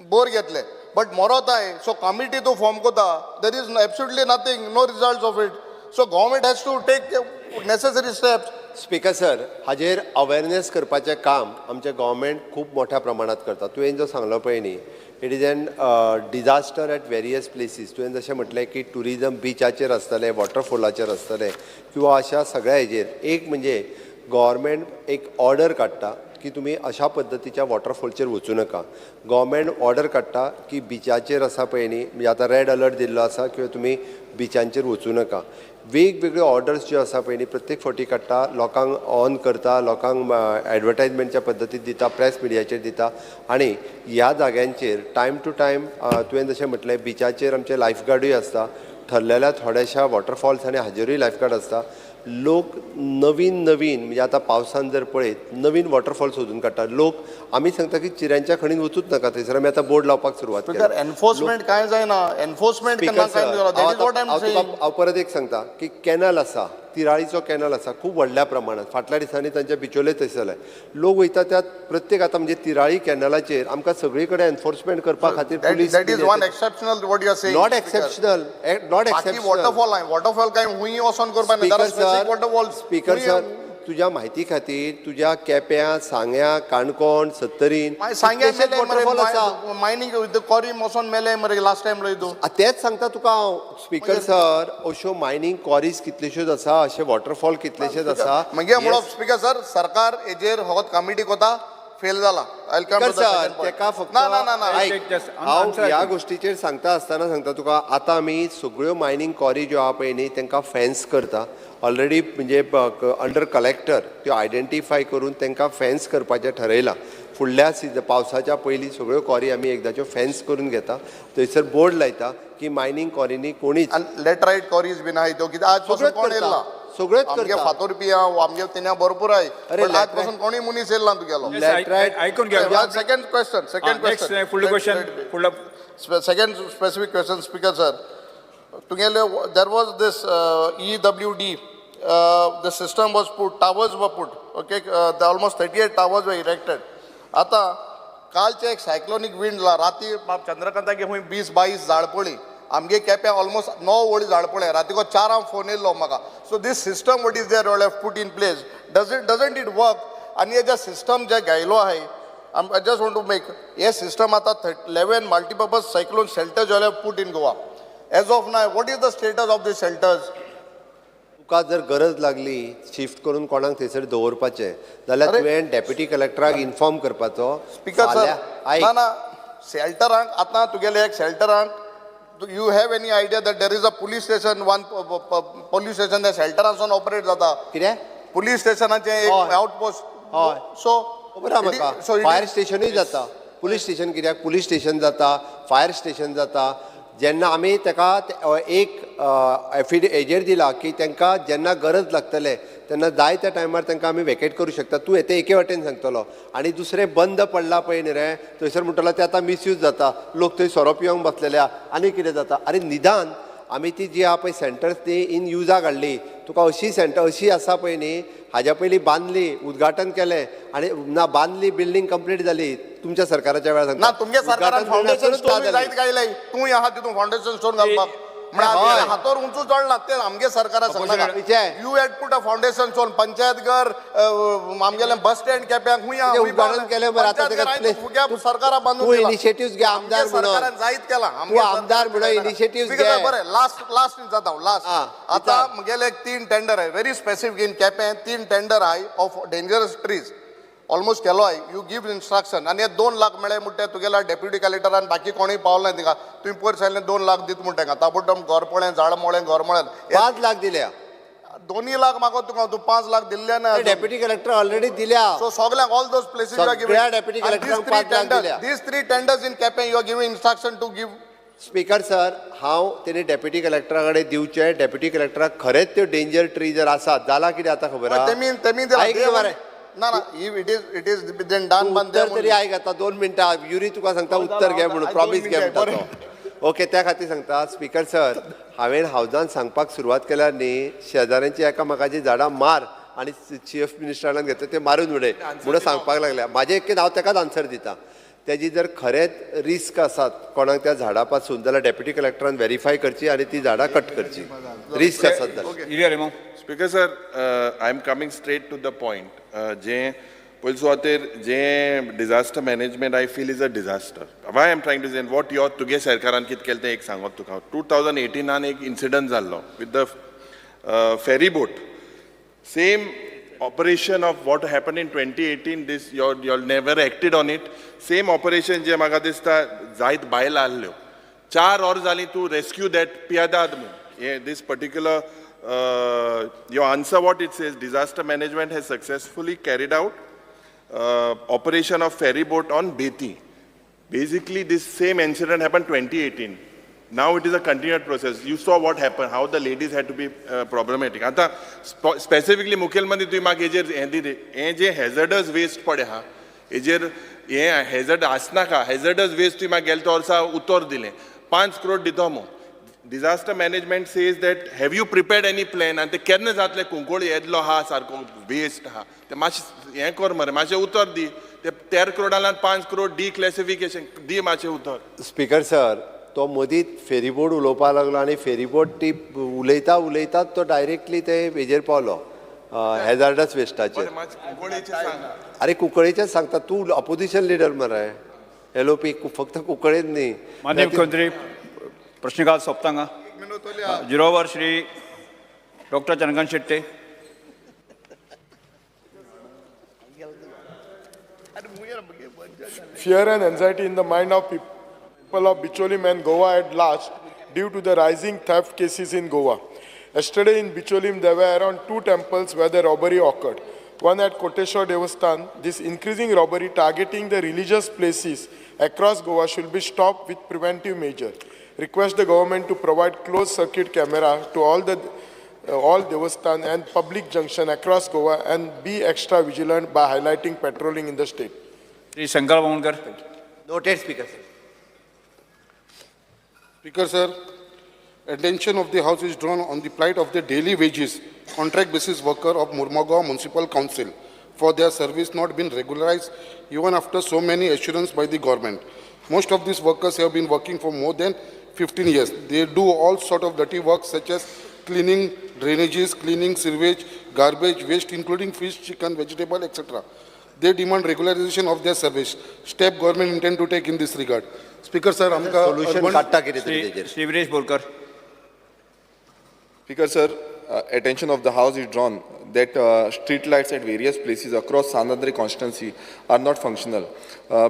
बोर घेतले, बट मरोताय. सो कमिटी तूं फॉर्म करता, there is absolutely nothing, no result of it. So government has to take necessary steps. Speaker sir, हाजेर अवेरनेस करपाचें काम आमचें गव्हर्मेंट खूब मोठ्या प्रमाणात करता. तुवें जो सांगलो पळय न्ही, it is an disaster at various places. तुवें जशें म्हटलें की ट्युरिजम बिचाचेर आसतलें, वॉटरफॉलाचेर आसतलें किंवा अशा सगळ्या हेजेर. एक म्हणजे गव्हर्मेंट एक ऑर्डर काडटा की तुमी अशा पद्दतीच्या वॉटरफॉलचेर वचूं नाका. गव्हर्मेंट ऑर्डर काडटा की बिचाचेर आसा पळय न्ही, म्हणजे आतां रेड अलर्ट दिल्लो आसा किंवा तुमी बिचांचेर वचूं नाका. वेगवेगळ्यो ऑर्डर्स ज्यो आसा पळय न्ही प्रत्येक फावटी काडटा, लोकांक ऑन करता, लोकांक एडवर्टायजमेंटच्या पद्दतीन दिता, प्रेस मिडियाचेर दिता. आनी ह्या जाग्यांचेर टायम टू टायम तुवें जशें म्हटलें बिचाचेर आमचे लायफगार्डूय आसता, ठरलेल्या थोड्याशा वॉटरफॉल्स आनी हाजेरूय लायफगार्ड आसता. लोक नवीन नवीन म्हणजे आतां पावसान जर पळयत नवीन वॉटरफॉल सोदून काडटा लोक. आमी सांगता की चिऱ्यांच्या खणीन वचूच नाका, थंयसर आमी आतां बोर्ड लावपाक सुरवात केल्या. एनफोर्समेंट कांय जायना, एनफोर्समेंट केन्ना स्पीकर कांय सर, जाला. That is what I am हांव सेइंग. तुका हांव परत एक सांगता की कॅनल आसा, तिराळीचो कॅनल आसा खूब व्हडल्या प्रमाणात. फाटल्या दिसांनी तांच्या बिचोले थंय जालें, लोक वयता त्या प्रत्येक आतां म्हणजे तिराळी कॅनलाचेर आमकां सगळी कडेन एनफोर्समेंट करपा खातीर police. That is one exceptional what you are saying. Not exceptional, not बाकी एक्सेप्शनल. वॉटरफॉल आहे, वॉटरफॉल काय हुंय वचोन करपा ना. Speaker sir, waterfall speaker sir, तुझ्या माहिती खातीर तुझ्या केप्यां, सांग्यां, काणकोण, सत्तरीन सांग्या कितलेशेच वॉटरफॉल आसा. मायनींग कॉरी वचोन मेले मरे लास्ट टायम लय तूं. तेच सांगता तुका हांव स्पीकर सर, अश्यो मायनींग क्वॉरीज कितल्योश्योच आसा, अशे वॉटरफॉल कितलेशेच आसा. मगे म्हणप स्पीकर सर, सरकार हेजेर फकत कमिटी कोता फेल जाला. I come speaker to the sir, second point. तेका फक्त ना ना ना ना आयक, हांव ह्या गोष्टीचेर सांगता आसतना सांगता तुका, आतां आमी सगळ्यो मायनींग क्वॉरी ज्यो आहा पळय न्ही तांकां फेन्स करता ऑलरेडी, म्हणजे अंडर कलेक्टर त्यो आयडेंटिफाय करून तांकां फेन्स करपाचें ठरयलां. फुडल्या सिजन पावसाच्या पयलीं सगळ्यो क्वॉरी आमी एकदाच्यो फेन्स करून घेता, थंयसर बोर्ड लायता की मायनींग क्वॉरींनी कोणीच लेटरायट क्वॉरीज बीन आहाय त्यो, कित्याक आज पासून सगळ्योच कोण करता. येयला सगळ्योच आमगे करता. फातोरपिया आमगे तेन्ना भरपूर आहाय, अरे पण आज पासून कोणूय मनीस येयला ना तुगेलो. लॅटरायट आयकून घ्या. सेकंड क्वेश्चन, सेकंड क्वेश्चन, फुडलो क्वेश्चन, फुडलो second specific question speaker sir. तुगेले there was this EWD, the system was put, towers were put, okay, almost 38 towers were erected. आतां कालचे एक सायक्लोनीक विंड ला राती बाब चंद्रकांतागे खंय 20-22 झाड पडली, आमगे केप्यां ऑलमोस्ट 9 वळी झाड पडले. रातीको 4 फोन येयल्लो म्हाका. So this system what is there have put in place, does it doesn't it work? आनी हे जे सिस्टम जे घायलो आहाय, I just want to make hey system आतां 11 multipurpose cyclone shelters you have put in Goa. As of now, what is the status of these shelters? तुका जर गरज लागली शिफ्ट करून कोणाक थंयसर दवरपाचें जाल्यार तुवें डेप्युटी कलेक्टराक इन्फॉर्म करपाचो. स्पीकर सर, आयक, ना ना, शेल्टरांक आतां तुगेले एक शेल्टरांक you have any idea that there is a police station, one police station त्या शेल्टरांसून ऑपरेट जाता? कितें पुलीस स्टेशनाचें एक आउटपोस्ट. हय, सो खबर आहा म्हाका. फायर स्टेशनूय जाता, पुलीस स्टेशन कित्याक पुलीस स्टेशन जाता, फायर स्टेशन जाता. जेन्ना आमी ताका एक एफिडे हेजेर दिला की तांकां जेन्ना गरज लागतले तेन्ना जाय त्या टायमार तांकां आमी वेकेट करूं शकता. तूं हें एके वाटेन सांगतलो आनी दुसरें बंद पडला पळय न्ही रे थंयसर म्हणटलो ते आतां मिसयूज जाता, लोक थंय सोरो पिवंक बसलेले आहा आनी कितें जाता. आरे निदान आमी ती जी आहा पळय सेंटर्स ती इन युजाक हाडली. तुका अशी सेंटर अशी आसा पळय न्ही, हाज्या पयलीं बांदली, उद्घाटन केलें आनी ना बांदली, बिल्डींग कंप्लीट जाली तुमच्या सरकाराच्या वेळार सांगता. ना तुमगे सरकारान उद्घाटन फावंडेशन करून स्टोन जाली. जायत घायले, तूं आहा तितून फावंडेशन स्टोन घालपाक म्हळ्यार हातोर उंचू चडला ते आमगे सरकारा सांगना. You had put a foundation stone panchayat घर, आमगेलें बस स्टँड केप्यांक हुंय आहा, हुंय उद्घाटन केलें बरें, आतां तेका सरकारा बांदून तूं इनिशिएटिव्ह घे आमदार म्हणून, सरकारान जायत केलां. तूं आमदार म्हणून इनिशिएटिव्ह घे. बरें, लास्ट लास्ट जाता लास्ट. आतां म्हगेले एक 3 टेंडर आहे, very specific in Quepem 3 tender आहाय ऑफ डेंजरस ट्रीज ऑलमोस्ट केलो आहाय. You give instruction आनी हे 2 लाख मेळ्ळे म्हणटा तुगेल्या डेप्युटी कलेक्टरान, बाकी कोणूय पावलो ना तिका. तुवें पयर सांगलें 2 लाख दित म्हणटा तांकां, ताबडतोब घर पळें, झाड मोळें, घर मोळें. 5 लाख दिल्या, 2 लाख मागो तुका, तूं 5 लाख दिल्ले ना. डेप्युटी कलेक्टर ऑलरेडी दिल्या. सो सगल्यांक all those places you are giving deputy कलेक्टरांक 5 lakh दिल्या. These 3 tenders in Quepem you are giving instruction to give. Speaker sir, हांव तेणी डेप्युटी कलेक्टरा कडेन दिवचें. डेप्युटी कलेक्टराक खरेंच त्यो डेंजर ट्री जर आसात जालां कितें आतां खबर आहा. तेमी मरे ना ना, it is it is then done. उत्तर तरी आयक आतां 2 मिनटां युरी तुका सांगता उत्तर घे म्हणून, प्रॉमीस घे म्हणटा तो. ओके, त्या खातीर सांगता स्पीकर सर, हांवें हावजान सांगपाक सुरवात केल्यार न्ही शेजाऱ्यांची एकामेकाची झाडां मार आनी चिफ मिनिस्टरान घेतले ते मारून उडय म्हणून सांगपाक लागल्या. म्हाजें एक हांव तेकाच आन्सर दिता. तेजी जर खरेंच रिस्क आसात कोणाक त्या झाडा पासून जाल्यार डेप्युटी कलेक्टरान वेरीफाय करची आनी ती झाडां कट करची. रिस्क आसात जाल्यार. Speaker sir, I am coming straight to the point. जे पयले सुवातेर जे disaster management I feel is a disaster. Why am trying to say what your तुगे सरकारान कितें केलें तें एक सांगत तुका. 2018 एक इन्सिडंट जाल्लो with the ferry boat. Same operation of what happened in 2018, this you never acted on it. Same operation जे म्हाका दिसता जायत बायलां आहल्यो, 4 वर जालीं टू रेस्क्यू that पियादाद म्हूण. हे this particular your answer what it says, disaster management has successfully carried out operation of ferry boat on Beti. Basically this same incident happened 2018. Now it is a continued process. You saw what happened, how the ladies had to be problematic. आता specifically मुखेलमंत्री तुवें म्हाका हेजेर हें दिलें, हें जे हॅझर्डस वेस्ट पळय आहा हेजेर हें हॅझर्ड आसनाका. हॅझर्डस वेस्ट तुवें म्हाका गेले त्या वर्सा उतर दिलें 5 करोड दितो म्हूण. Disaster management says that have you prepared any plan? आनी ते केन्ना जातले कुंकळी येदलो आहा सारको वेस्ट आहा ते मातशें हें कर मरे, मातशें उतर दी. ते 13 करोडांतल्यान 5 करोड डिक्लासिफिकेशन दी मातशें उतर. स्पीकर सर, तो मदींच फेरीबोट उलोवपाक लागलो आनी फेरीबोट ती उलयता उलयतात तो डायरेक्टली ते हेजेर पावलो हॅझार्डस वेस्टाचेर. अरे कुंकळेचेच सांगता तूं, ऑपोजिशन लिडर मरे. एलओपी फक्त कुंकळेच न्ही. माननीय मुख्यमंत्री, प्रश्नकाल सोंपता हांगा. Zero hour Shri doctor Chandrakant Shetye. Fear and anxiety in the mind of people of Bicholim and Goa at large due to the rising theft cases in Goa. Yesterday in Bicholim, there were around 2 temples where the robbery occurred. One at Koteshwar Devasthan. This increasing robbery targeting the religious places across Goa should be stopped with preventive measure. Request the government to provide closed circuit camera to all the all Devasthan and public junction across Goa and be extra vigilant by highlighting patrolling in the state. Shri Shankar Bamunkar. Noted, Speaker sir. Speaker sir, attention of the House is drawn on the plight of the daily wages contract basis worker of Mormugao Municipal Council for their service not been regularized even after so many assurance by the government. Most of these workers have been working for more than 15 years. They do all sort of dirty work such as cleaning drainages, cleaning sewage, garbage, waste, including fish, chicken, vegetable, etc. They demand regularization of their service. Step government intend to take in this regard. Speaker sir, amka solution काडटा कितें तरी तेजेर. Shri Viresh Borkar. Speaker sir, attention of the House is drawn that street lights at various places across Sant Andre constituency are not functional.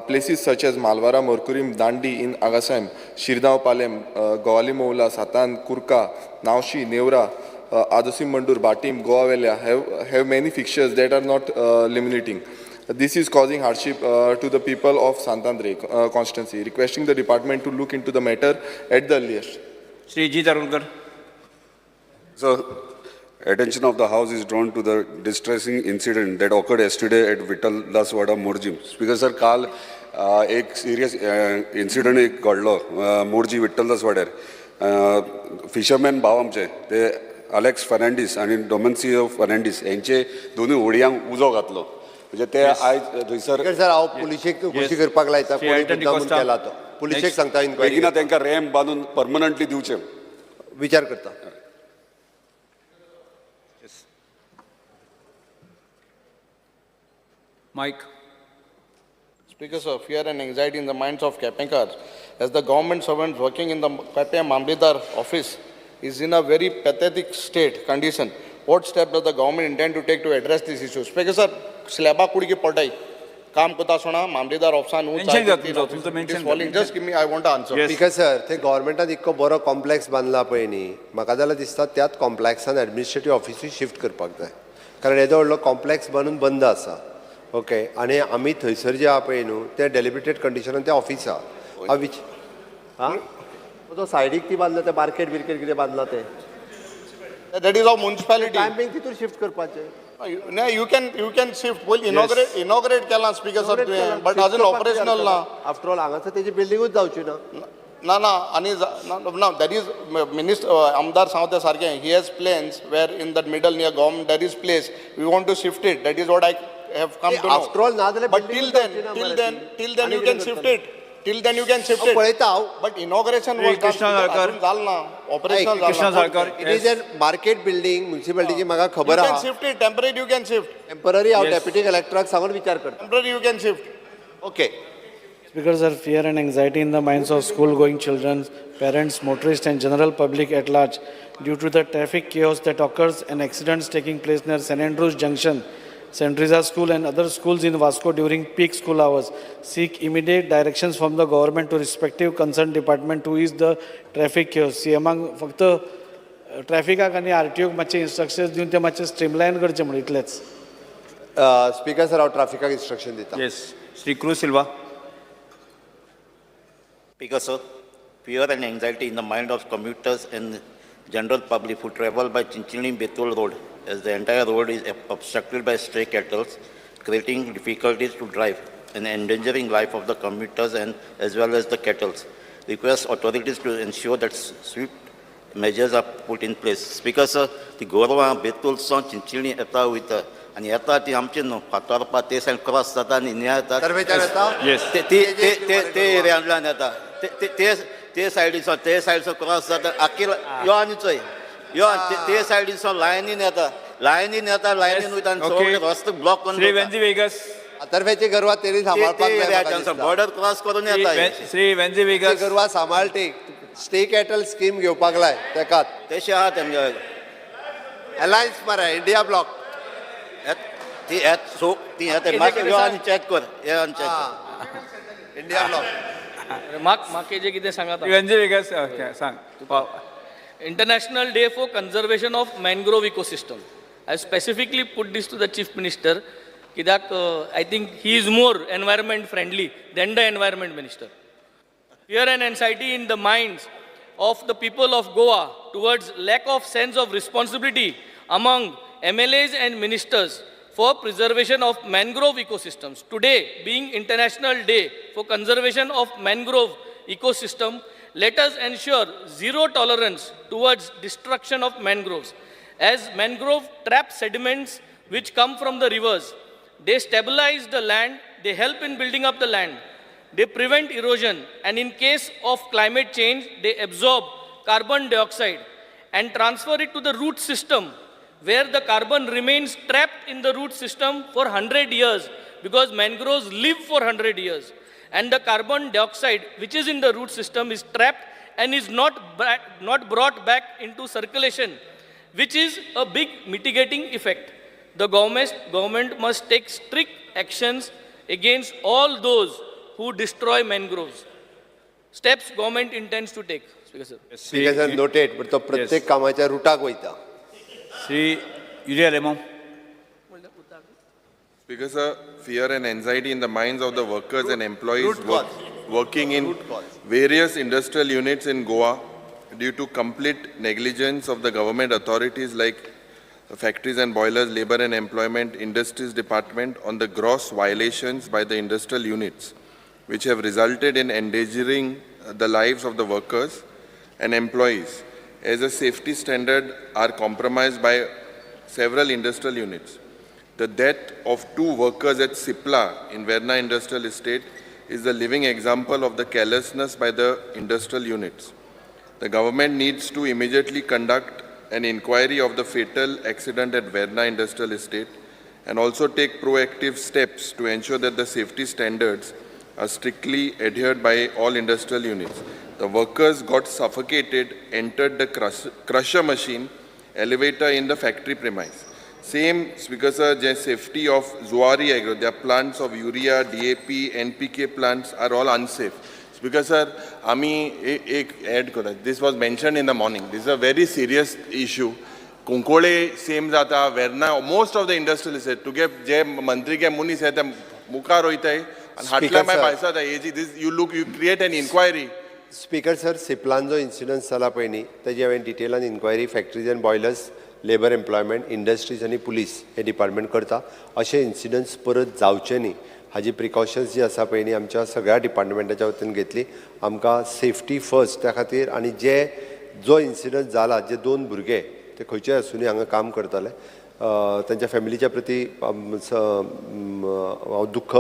Places such as Malvara, Morkurim, Dandi in Agassaim, Shirdav Palem, Gowali Moula, Satan, Kurka, Navshi, Nevra, Adosim Mandur, Batim, Goa Velha have many fixtures that are not illuminating. This is causing hardship to the people of Sant Andre constituency. Requesting the department to look into the matter at the earliest. Shri G. Tarulkar. So, attention of the House is drawn to the distressing incident that occurred yesterday at Vittal Daswada Morjim. Speaker sir, काल एक सिरियस इन्सिडंट एक घडलो मोरजी विठ्ठल दासवाड्यार. फिशरमॅन भाव आमचे ते अलेक्स फर्नांडीस आनी डोमेन्सियो फर्नांडीस हेंचे दोनूय होडयांक उजो घातलो. म्हणजे ते आयज थंयसर सर हांव पुलिशेक खुशी करपाक लायता, कोणी मुद्दामून केला तो पुलिशेक सांगता इन्क्वायरी बेगिना तांकां रॅम्प बांदून परमनंटली दिवचें विचार करता. Mike. Speaker sir, fear and anxiety in the minds of Kepenkars as the government servants working in the Kepe Mamledar office is in a very pathetic state condition. What step does the government intend to take to address this issue? Speaker sir, slaba kudki padai काम करता आसतना मामलेदार ऑफिसान just give me, I want answer. Speaker sir, ते गव्हर्मेंटान इतको बरो कॉम्प्लेक्स बांदला पळय न्ही, म्हाका जाल्यार दिसता त्याच कॉम्प्लेक्सान एडमिनिस्ट्रेटीव ऑफिसूय शिफ्ट करपाक जाय, कारण येदो व्हडलो कॉम्प्लेक्स बांदून बंद आसा. ओके, आनी आमी थंयसर जे आहा पळय न्हू ते डेलिब्रेटेड कंडिशनान ते ऑफिस आहा. हांव which आं तो सायडीक ती बांदला ते मार्केट बिर्केट कितें बांदला ते that is of municipality. Time being तितून शिफ्ट करपाचें. No, you can shift. पयलीं इनॉग्रेट केला स्पीकर सर तुवें, बट अजून ऑपरेशनल ना. आफ्टर ऑल हांगासर तेजी बिल्डिंगूच जावची ना. ना ना आनी ना that is minister आमदार सांगता सारकें he has plans where in that middle near government there is place we want to shift it that is what I have come to After all, ना जाल्यार but till then till then till then you can shift it till then you can shift it पळयता हांव बट इनॉग्रेशन श्री कृष्णा साळकर. जालें ना operational Krishna Salkar. It is an market building म्युन्सिपालिटीची म्हाका खबर you can आहा shift it temporary you can shift temporary हांव Yes. Deputy कलेक्टराक सांगून विचार करता temporary you can shift okay Speakers are fear and anxiety in the minds of school-going children, parents, motorists, and general public at large due to the traffic chaos that occurs and accidents taking place near St. Andrews Junction, St. Teresa School, and other schools in Vasco during peak school hours. Seek immediate directions from the government to respective concerned department to ease the traffic chaos. CM फक्त ट्रॅफिकाक आनी आर टी ओक मातशे इन्स्ट्रक्शन्स दिवन ते मातशे स्ट्रीमलायन करचे म्हण इतलेंच. स्पीकर सर हांव ट्राफिकाक इन्स्ट्रक्शन दिता. Yes Shri Cruz Silva. Speaker, sir, fear and anxiety in the mind of commuters and general public who travel by Chinchini Betul Road, as the entire road is obstructed by stray cattle, creating difficulties to drive and endangering life of the commuters and as well as the cattle. Request authorities to ensure that swift measures are put in place. Speaker, sir, ती गोरवां बेतूल सावन चिंचिणी येता वयता आनी येता ती आमची न्हू फातोरपा ते सायड क्रॉस जाता आनी न्या येता. सर्वेच्यान येता? Yes. ते ते ते ते ते एरियांतल्यान येता ते ते ते ते सायडीचो ते सायडचो क्रॉस जाता आखी यो आनी चोय यो आनी ते सायडीचो लायनीन येता लायनीन येता लायनीन वयता आनी ओके सगळे रस्तो ब्लॉक करून श्री दवरता. वेन्झी वेगस. आतर्फेची गोरवां तेणी ते सांबाळपाक ते जाय म्हाका एरियाच्यान दिसता. बॉर्डर क्रॉस करून येता हे. श्री वेन्झी ती वेगस. गोरवां सांबाळटी स्टे कॅटल स्कीम घेवपाक लाय तेकात. तशें आहा तेमगे अलायन्स मरे इंडिया ब्लॉक. ती येत सो ती येता मातशें यो आनी चॅक कर यो आनी चॅक कर. India block. म्हाका हेजें कितें सांगात. श्री वेन्झी वेगस ओके सांग. International Day for Conservation of Mangrove Ecosystem. I specifically put this to the Chief Minister. कित्याक I think he is more environment friendly than the Environment Minister. Fear and anxiety in the minds of the people of Goa towards lack of sense of responsibility among MLAs and ministers for preservation of mangrove ecosystems. Today, being International Day for Conservation of Mangrove Ecosystem, let us ensure zero tolerance towards destruction of mangroves. As mangrove trap sediments which come from the rivers, they stabilize the land, they help in building up the land, they prevent erosion, and in case of climate change, they absorb carbon dioxide and transfer it to the root system, where the carbon remains trapped in the root system for 100 years, because mangroves live for 100 years. And the carbon dioxide, which is in the root system, is trapped and is not brought back into circulation, which is a big mitigating effect. The government must take strict actions against all those who destroy mangroves. Steps government intends to take. Speaker sir. Speaker sir noted but तो प्रत्येक कामाच्या रुटाक वयता. Shri Yuri Alemao. Speaker sir, fear and anxiety in the minds of the workers and employees working in various industrial units in Goa due to complete negligence of the government authorities like Factories and Boilers, Labor and Employment, Industries Department on the gross violations by the industrial units, which have resulted in endangering the lives of the workers and employees, as a safety standard are compromised by several industrial units. The death of 2 workers at Cipla in Verna Industrial Estate is a living example of the carelessness by the industrial units. The government needs to immediately conduct an inquiry of the fatal accident at Verna Industrial Estate and also take proactive steps to ensure that the safety standards are strictly adhered by all industrial units. The workers got suffocated, entered the crusher machine, elevator in the factory premise. Same, Speaker sir, the safety of Zuari Agro, their plants of urea, DAP, NPK plants are all unsafe. Speaker sir, ami ek add kora. This was mentioned in the morning. This is a very serious issue. Kunkole same jata, Verna, most of the industrialists said, tuge je mantri ke munis hai, te mukar hoita hai, and hatla mai paisa tha, this you look, you create an inquiry. Speaker sir, सिप्लान जो इन्सिडंट जाला पळय न्ही, ताजी हांवें डिटेलान inquiry factories and boilers, labour employment, industries आनी पुलीस हे डिपार्टमेंट करता. अशे इन्सिडंट्स परत जावचे न्ही हाजी प्रिकॉशन्स जी आसा पळय न्ही आमच्या सगळ्या डिपार्टमेंटाच्या वतीन घेतली. आमकां सेफ्टी फर्स्ट त्या खातीर. आनी जे जो इन्सिडंट जाला, जे दोन भुरगे ते खंयचे आसुनी हांगा काम करताले, तांच्या फॅमिलीच्या प्रती हांव दुख्ख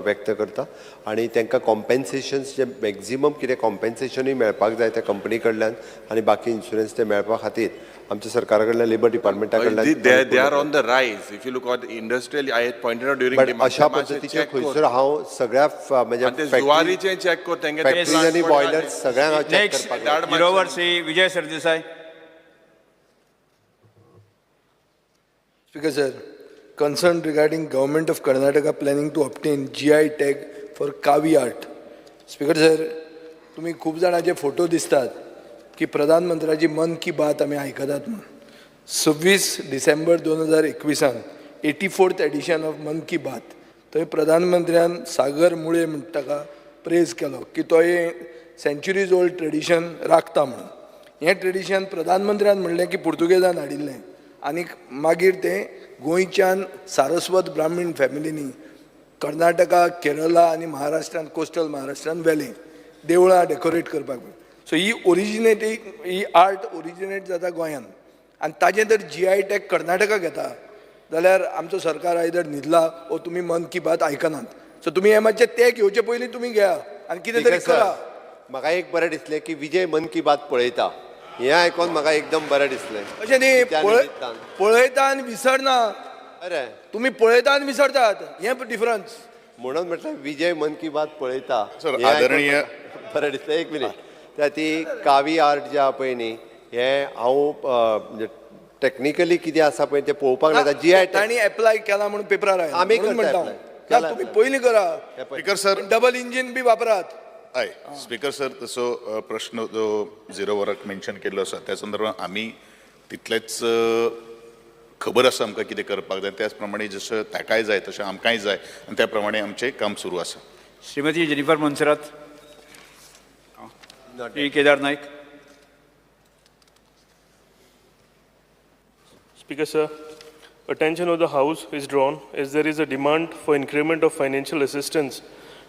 व्यक्त करता आनी तांकां कॉम्पेन्सेशन्स जे मॅक्झिमम कितें कॉम्पेन्सेशनूय मेळपाक जाय त्या कंपनी कडल्यान आनी बाकी इन्शुरन्स ते मेळपा खातीर आमच्या सरकारा कडल्यान, लेबर डिपार्टमेंटा कडल्यान. They are on the rise. If you look at industrial, I had pointed out during but अशा पद्दतीचे खंयसर हांव सगळ्या म्हणजे जुवारीचे चॅक कर तेंगे फॅक्टरीज आनी बॉयलर सगळ्यांक हांव चॅक नेक्स्ट करपाक लायता. Zero hour Shri Vijay Sardesai. Speaker sir, concern regarding government of Karnataka planning to obtain GI tag for Kavi art. Speaker sir, तुमी खूब जाणांचे फोटो दिसतात की प्रधानमंत्र्याची मन की बात आमी आयकतात म्हूण. 26 डिसेंबर 2021 84th edition of मन की बात, थंय प्रधानमंत्र्यान सागर मुळे म्हणटा ताका प्रेज केलो की तो हे सेंच्युरीज ओल्ड ट्रेडिशन राखता म्हणून. हें ट्रेडिशन प्रधानमंत्र्यान म्हणलें की पुर्तुगेजान हाडिल्लें आनी मागीर तें गोंयच्यान सारस्वत ब्राह्मीण फॅमिलींनी कर्नाटका, केरला आनी महाराष्ट्रान, कोस्टल महाराष्ट्रान व्हेलें देवळां डेकोरेट करपाक. सो ही ओरिजिनेटींग ही आर्ट ओरिजिनेट जाता गोंयान आनी ताजें जर GI tag Karnataka घेता जाल्यार आमचो सरकार आयदर न्हिदला ओ तुमी मन की बात आयकनात. सो तुमी हें मातशें ते घेवचे पयलीं तुमी घेया आनी कितें तरी करा. म्हाका एक बरें दिसलें की विजय मन की बात पळयता हें आयकोन म्हाका एकदम बरें दिसलें. अशें न्ही, पळयता आनी विसरना. बरें, तुमी पळयता आनी विसरतात, हें डिफरन्स. म्हणून म्हटल्यार विजय मन की बात पळयता सर, आदरणीय बरें दिसलें. एक मिनीट, त्या ती कावी आर्ट जे आहा पळय न्ही, हें हांव टॅक्निकली कितें आसा पळय तें पळोवपाक लागता. GI तांणी एप्लाय केला म्हणून पेपरार आयला आमी म्हणून करता म्हणटा हांव. तुमी पयलीं करा. स्पीकर सर, डबल इंजीन बी वापरात. हय स्पीकर सर, तसो प्रश्न जो झिरो वराक मेन्शन केल्लो आसा त्या संदर्भात आमी तितलेच खबर आसा आमकां कितें करपाक जाय, त्याच प्रमाणे जशें ताकाय जाय तशें आमकांय जाय आनी त्या प्रमाणे आमचें काम सुरू आसा. Shrimati Jennifer Monserrate, Shri Kedar Naik. Speaker sir, attention of the House is drawn as there is a demand for increment of financial assistance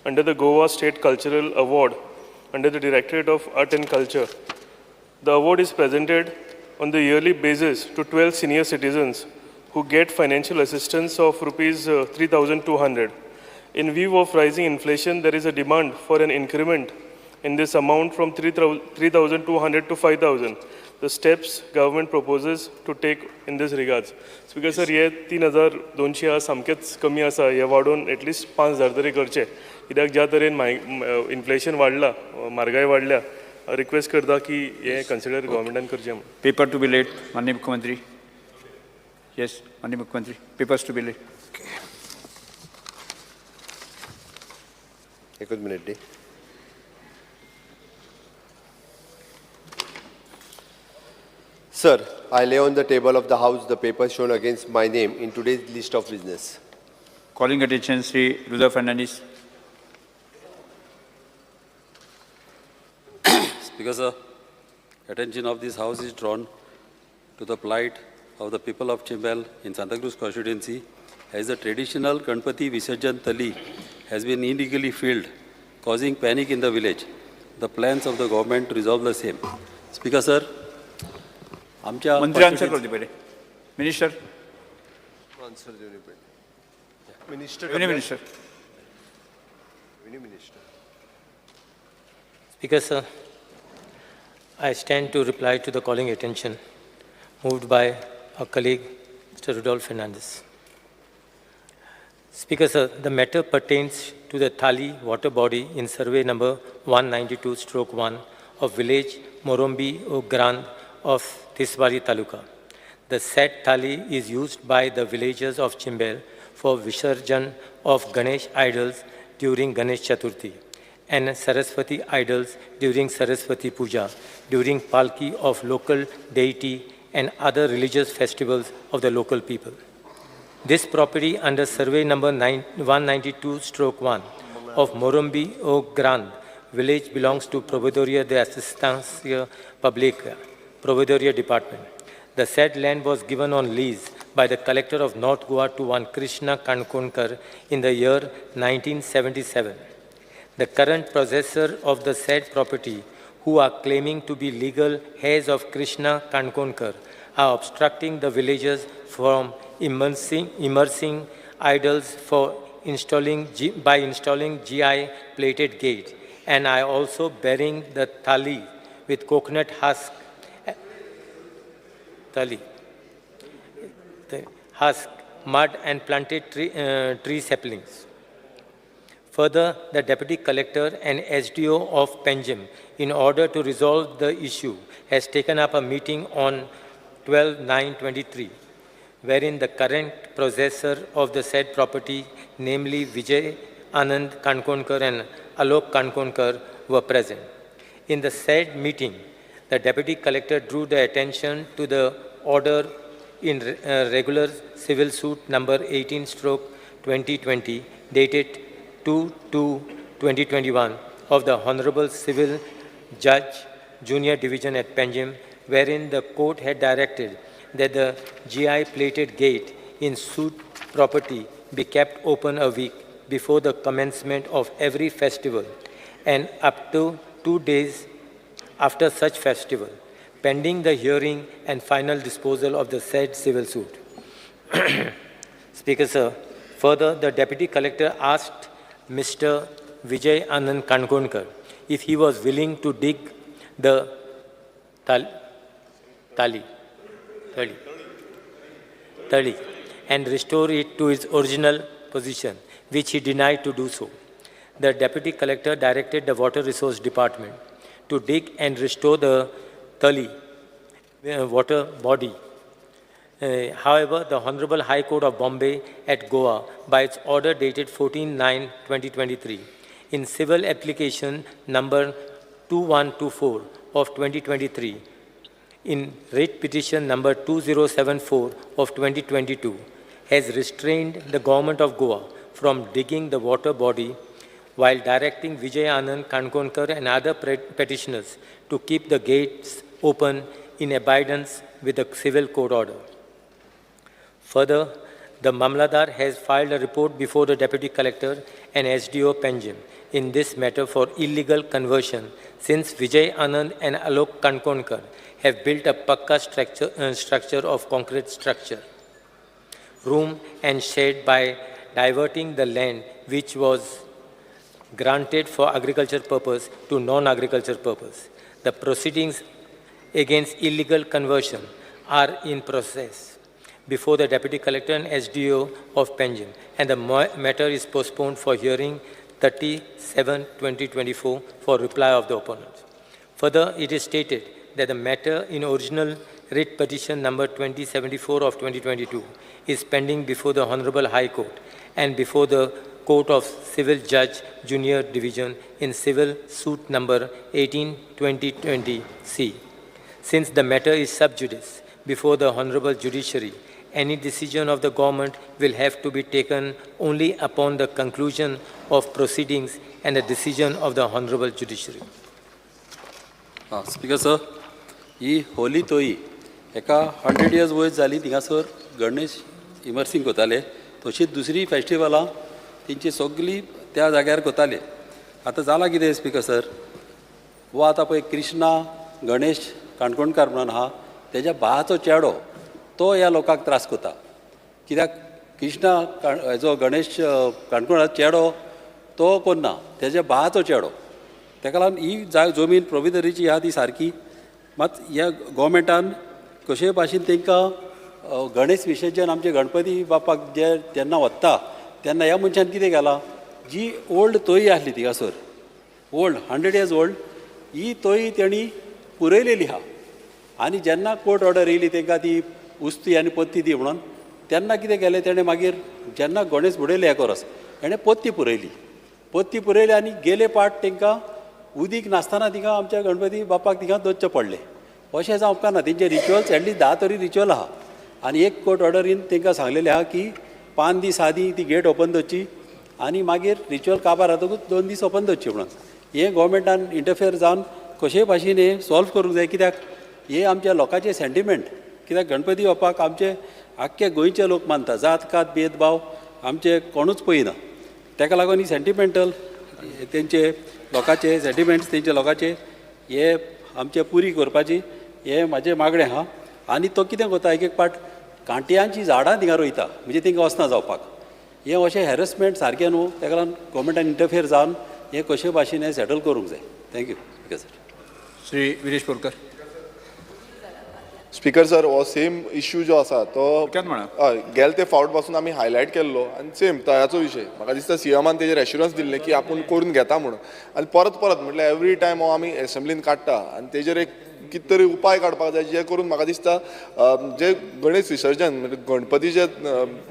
under the Goa State Cultural Award under the Directorate of Art and Culture. The award is presented on the yearly basis to 12 senior citizens who get financial assistance of rupees 3,200. In view of rising inflation, there is a demand for an increment in this amount from 3,200 to 5,000. The steps government proposes to take in this regards. Speaker sir, हे 3,200 आहा सामकेच कमी आसा, हे वाडोवन एटलिस्ट 5,000 तरी करचे, कित्याक ज्या तरेन इन्फ्लेशन वाडला, म्हारगाय वाडल्या, रिक्वेस्ट करता की हे कन्सिडर गव्हर्मेंटान करचें म्हणून. पेपर टू बी लेट माननीय मुख्यमंत्री. येस माननीय मुख्यमंत्री, पेपर्स टू बी लेट. एकूच minute the. Sir, I lay on the table of the House the paper shown against my name in today's list of business. Calling attention Shri Rudolph Fernandes. Speaker sir, attention of this House is drawn to the plight of the people of Chimbel in Santacruz constituency as the traditional Ganpati Visarjan Tali has been illegally filled, causing panic in the village. The plans of the government to resolve the same. Speaker sir, आमच्या मंत्री आन्सर करू दे पहिले. मिनिस्टर, आन्सर दिवनी पडली. Minister, revenue minister. Revenue minister. Speaker sir, I stand to reply to the calling attention moved by our colleague Mr. Rudolph Fernandez. Speaker sir, the matter pertains to the Thali water body in survey number 192/1 of village Morombi o Grand of Tiswadi Taluka. The said Thali is used by the villagers of Chimbel for Visarjan of Ganesh idols during Ganesh Chaturthi and Saraswati idols during Saraswati Puja, during Palki of local deity and other religious festivals of the local people. This property under survey number 192/1 of Morumbi o Grand village belongs to Provedoria de Asistencia Publica, Provedoria Department. The said land was given on lease by by the Collector of North Goa to one Krishna Kankonkar in the year 1977. The current possessor of the said property, who are claiming to be legal heirs of Krishna Kankonkar, are obstructing the villagers from immersing idols for by installing GI plated gate, and are also burying the thali with coconut husk, thali, the husk, mud, and planted tree saplings. Further, the Deputy Collector and SDO of Panjim, in order to resolve the issue, has taken up a meeting on 12/9/23, wherein the current possessor of the said property, namely Vijay Anand Kankonkar and Alok Kankonkar, were present. In the said meeting, the Deputy Collector drew the attention to the order in regular civil suit number 18/2020, dated 2/2/2021 of the Honorable Civil Judge, Junior Division at Panjim, wherein the court had directed that the GI plated gate in suit property be kept open a week before the commencement of every festival and up to 2 days after such festival, pending the hearing and final disposal of the said civil suit. Speaker, sir, further, the Deputy Collector asked Mr. Vijay Anand Kankonkar if he was willing to dig the tali and restore it to its original position, which he denied to do so. The Deputy Collector directed the Water Resource Department to dig and restore the tali water body. However, the Honorable High Court of Bombay at Goa, by its order dated 14/9/2023, in civil application number 2124 of 2023, in writ petition number 2074 of 2022, has restrained the government of Goa from digging the water body while directing Vijay Anand Kankonkar and other petitioners to keep the gates open in abidance with the civil court order. Further, the Mamlatdar has filed a report before the Deputy Collector and SDO Panjim in this matter for illegal conversion, since Vijay Anand and Alok Kankonkar have built a pakka structure of concrete structure, room and shed by diverting the land which was granted for agriculture purpose to non-agriculture purpose. The proceedings against illegal conversion are in process before the Deputy Collector and SDO of Panjim, and the matter is postponed for hearing 37/2024 for reply of the opponent. Further, it is stated that the matter in original writ petition number 2074 of 2022 is pending before the Honorable High Court and before the Court of Civil Judge Junior Division in Civil Suit number 18/2020 C. Since the matter is sub judice before the Honorable Judiciary, any decision of the government will have to be taken only upon the conclusion of proceedings and the decision of the Honorable Judiciary. Speaker sir, ही होली तोई एका 100 इयर्स वयर जाली थिंगासर गणेश इमर्सींग करताले, तशीच दुसरी फेस्टिवलां तेंची सगळीं त्या जाग्यार करताले. आतां जालां कितें स्पीकर सर, वो आतां पळय कृष्णा गणेश काणकोणकार म्हणून आहा, तेज्या भावाचो चेडो तो ह्या लोकांक त्रास करता. कित्याक कृष्णा हेजो गणेश काणकोणकार चेडो तो कोन्ना, तेज्या भावाचो चेडो, तेका लागून ही जमीन प्रोविदरीची आहा ती सारकी. मात ह्या गोवोरमेंटान कशेय भाशेन तांकां गणेश विसर्जन आमचे गणपती बाप्पाक जे जेन्ना वता तेन्ना ह्या मनशान कितें केलां, जी ओल्ड तोय आसली थिंगासर, ओल्ड 100 इयर्स ओल्ड, ही तोय तेणी पुरयलेली आहा. आनी जेन्ना कोर्ट ऑर्डर येयली तांकां ती उस्ती आनी पत्ती दी म्हणून, तेन्ना कितें केलें तेणें मागीर जेन्ना गणेश बुडयले हे कोरस हेणें पत्ती पुरयली, पत्ती पुरयली आनी गेले पाट तांकां उदीक नासतना तिंगा आमच्या गणपती बाप्पाक तिंगा दवरचें पडलें. अशें जावंक ना, तेंचे रिच्युअल्स एटलीस्ट 10 तरी रिच्युअल आहा. आनी एक कोर्ट ऑर्डरीन तांकां सांगलेलें आहा की 5 दीस आदीं ती गेट ओपन दवरची आनी मागीर रिच्युअल काबार जातकूच 2 दीस ओपन दवरची म्हणून. हें गोवोरमेंटान इंटरफियर जावन कशेय भाशेन हें सॉल्व करूंक जाय, कित्याक हे आमच्या लोकांचे सेंटिमेंट. कित्याक गणपती बाप्पाक आमचे आख्खे गोंयचे लोक मानता. जात कात भेदभाव आमचे कोणूच पळयना. ताका लागून ही सेंटिमेंटल तेंचे लोकांचे सेंटिमेंट्स तेंचे लोकांचे हे आमचे पुरी करपाची हे म्हाजें मागणें आहा. आनी तो कितें करता, एक एक पाट कांट्यांची झाडां थिंगा रोयता, म्हणजे थिंगा वचना जावपाक. हें अशें हॅरसमेंट सारकें न्हू, ताका लागून गोवोरमेंटान इंटरफियर जावन हें कशे भाशेन हें सेटल करूंक जाय. Thank you speaker sir. Shri Viresh Borkar. Speaker sir, हो सेम इश्यू जो आसा तो हय गेले ते फावट पासून आमी हायलायट केल्लो आनी सेम तळ्याचो विशय. म्हाका दिसता सीएमान तेजेर एश्युरन्स दिल्लें की आपूण करून घेता म्हणून, आनी परत परत म्हटल्यार एवरी टायम हो आमी एसेंब्लीन काडटा आनी तेजेर एक कितें तरी उपाय काडपाक जाय, जे करून म्हाका दिसता जे गणेश विसर्जन म्हणजे गणपतीचें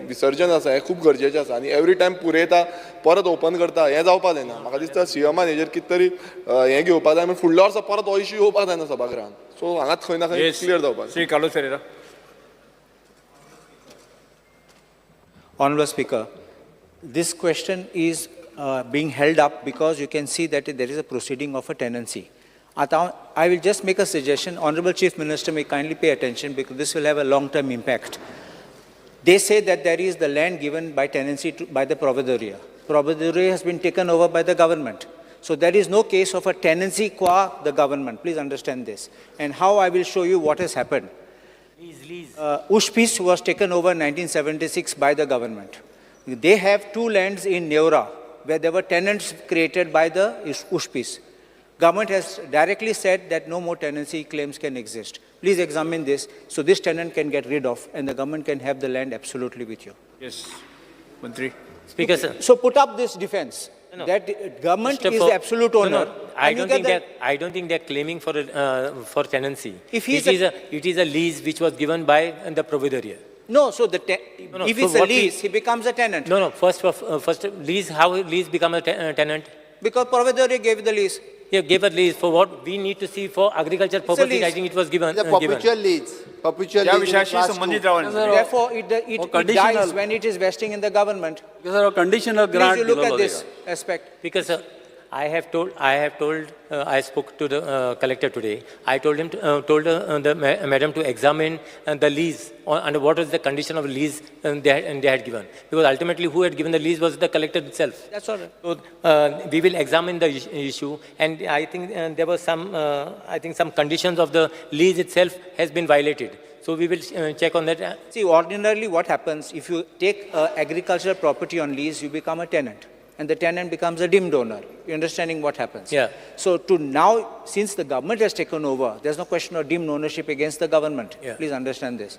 विसर्जन आसा हें खूब गरजेचें आसा आनी एवरी टायम पुरयता परत ओपन करता हें जावपाक जायना. म्हाका दिसता सीएमान हेजेर कितें तरी हें घेवपाक जाय, मागीर फुडल्या वर्सा परत हो इश्यू येवपाक जायना सभागृहान. सो हांगाच खंय ना खंय क्लियर जावपाक. Shri Carlos Ferreira. Honorable Speaker, this question is being held up because you can see that there is a proceeding of a tenancy. I will just make a suggestion. Honorable Chief Minister may kindly pay attention because this will have a long-term impact. They say that there is the land given by tenancy by the Provedoria. Provedoria has been taken over by the government. So there is no case of a tenancy qua the government. Please understand this. And how I will show you what has happened. Lease. Ushpis was taken over in 1976 by the government. They have two lands in Neura where there were tenants created by the Ushpis. Government has directly said that no more tenancy claims can exist. Please examine this so this tenant can get rid of and the government can have the land absolutely with you. Yes, Mantri. Speaker sir. So put up this defense. No. That government Mr. is the absolute owner. No, I don't think they're claiming for tenancy. If he's it is a lease which was given by the Provedoria. No, so the if so it's a lease, he becomes a tenant. No, first lease, how lease become a tenant? Because Provedoria gave the lease. Yeah, gave a lease for what we need to see for agriculture purposes. I think it was given. It's a perpetual lease. Perpetual lease. Therefore, it dies when it is vesting in the government. Because a conditional grant. Please you look at this aspect. Because I spoke to the collector today. I told him, the madam to examine the lease and what was the condition of lease they had given. Because ultimately, who had given the lease was the collector itself. That's all right. So we will examine the issue, and I think there was some, some conditions of the lease itself has been violated. So we will check on that. See, ordinarily, what happens if you take agricultural property on lease, you become a tenant. And the tenant becomes a deemed owner. You're understanding what happens. Yeah. So to now, since the government has taken over, there's no question of deemed ownership against the government. Yeah. Please understand this.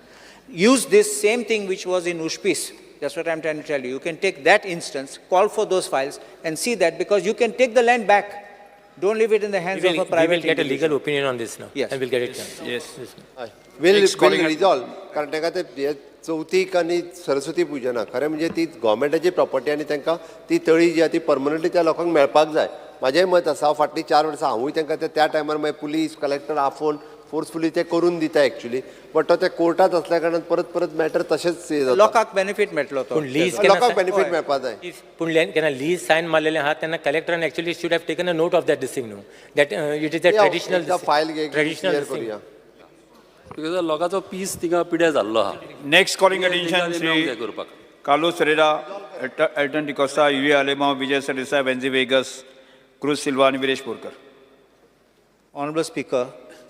Use this same thing which was in Ushpis. That's what I'm trying to tell you. You can take that instance, call for those files, and see that, because you can take the land back. Don't leave it in the hands of a private We will get a legal opinion on this now. Yes. And we'll get it done. Yes. We'll resolve. कारण ताका ते चवथीक आनी सरस्वती पुजना खरें म्हणजे ती गव्हर्मेंटाची प्रॉपर्टी आनी तांकां ती तळी जी आहा ती परमनंटली त्या लोकांक मेळपाक जाय. म्हाजेंय मत आसा, हांव फाटलीं 4 वर्सां हांवूय तांकां त्या टायमार मागीर पुलीस कलेक्टर आफोवन फोर्सफुली ते करून दिता एक्चुली, बट तो ते कोर्टात असल्या कारणान परत परत मॅटर तशेंच जाता. लोकांक बेनिफीट मेळटलो तो. पूण लीज लोकांक बेनिफीट मेळपाक जाय. पूण केन्ना लीज सायन मारलेलें आहा तेन्ना कलेक्टरान actually should have taken a note of that this thing न्हू, that it is a traditional file traditional करुया. Because लोकांचो पीस थिंगा पिड्यार जाल्लो आहा. Next calling attention Shri Carlos Ferreira, Elton D'Costa, Yuri Alemao, Vijay Sardesai, Venzy Viegas, Cruz Silva आनी Viresh Borkar. Honorable Speaker,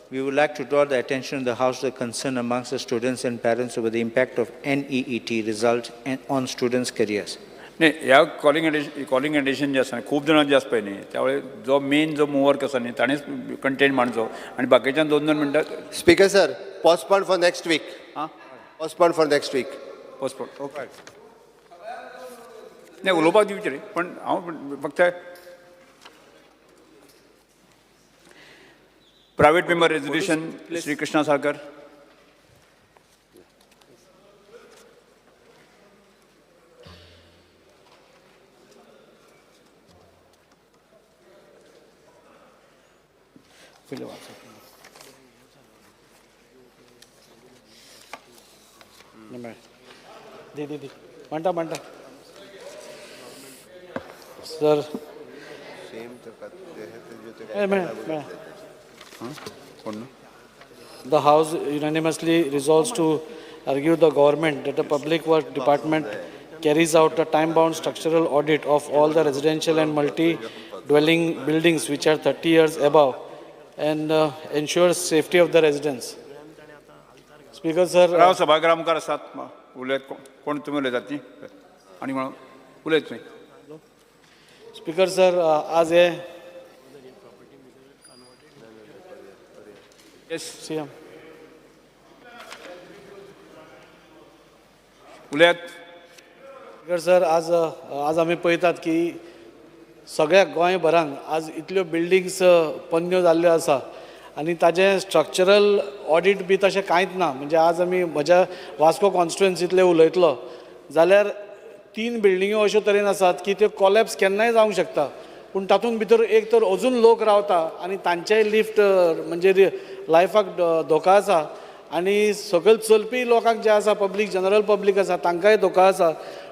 we would like to draw the attention of the House to the concern amongst the students and parents over the impact of NEET result and on students' careers. नाही, ह्या कॉलिंग एडिशन जे आसा खूब जाणां जे आसा पळय न्ही, त्यावेळे जो मेन जो मुवर आसा न्ही ताणेंच कंटेंट मांडचो आनी बाकीच्यान 2-2 मिनटां. Speaker sir, postpone for next week. Postpone for next week. Postpone, okay. नाही, उलोवपाक दिवचें रे, पण हांव फक्त private member resolution Shri Krishna Salkar. दे दे दे म्हणटा म्हणटा sir. The House unanimously resolves to argue the government that the Public Works Department carries out a time-bound structural audit of all the residential and multi-dwelling buildings which are 30 years above and ensures safety of the residents. Speaker sir, राव सभागृहा मुखार आसात उलयत कोण तुमी उलयतात न्ही आनी म्हणून उलयत तुमी. स्पीकर सर, आज हे येस सीएम उलयात. स्पीकर सर, आज आज आमी पळयतात की सगळ्या गोंयभरान आज इतल्यो बिल्डिंग्स पन्न्यो जाल्ल्यो आसा आनी ताजें स्ट्रक्चरल ऑडीट बी तशें कांयच ना. म्हणजे आज आमी म्हज्या वास्को कॉन्स्टिट्युएन्सींतले उलयतलो जाल्यार 3 बिल्डिंग्यो अश्यो तरेन आसात की त्यो कॉलॅप्स केन्नाय जावंक शकता, पूण तातूंत भितर एक तर अजून लोक रावता आनी तांचेय लिफ्ट म्हणजे लायफाक धोका आसा आनी सकयल चलपी लोकांक जे आसा पब्लीक जनरल पब्लीक आसा तांकांय धोका आसा.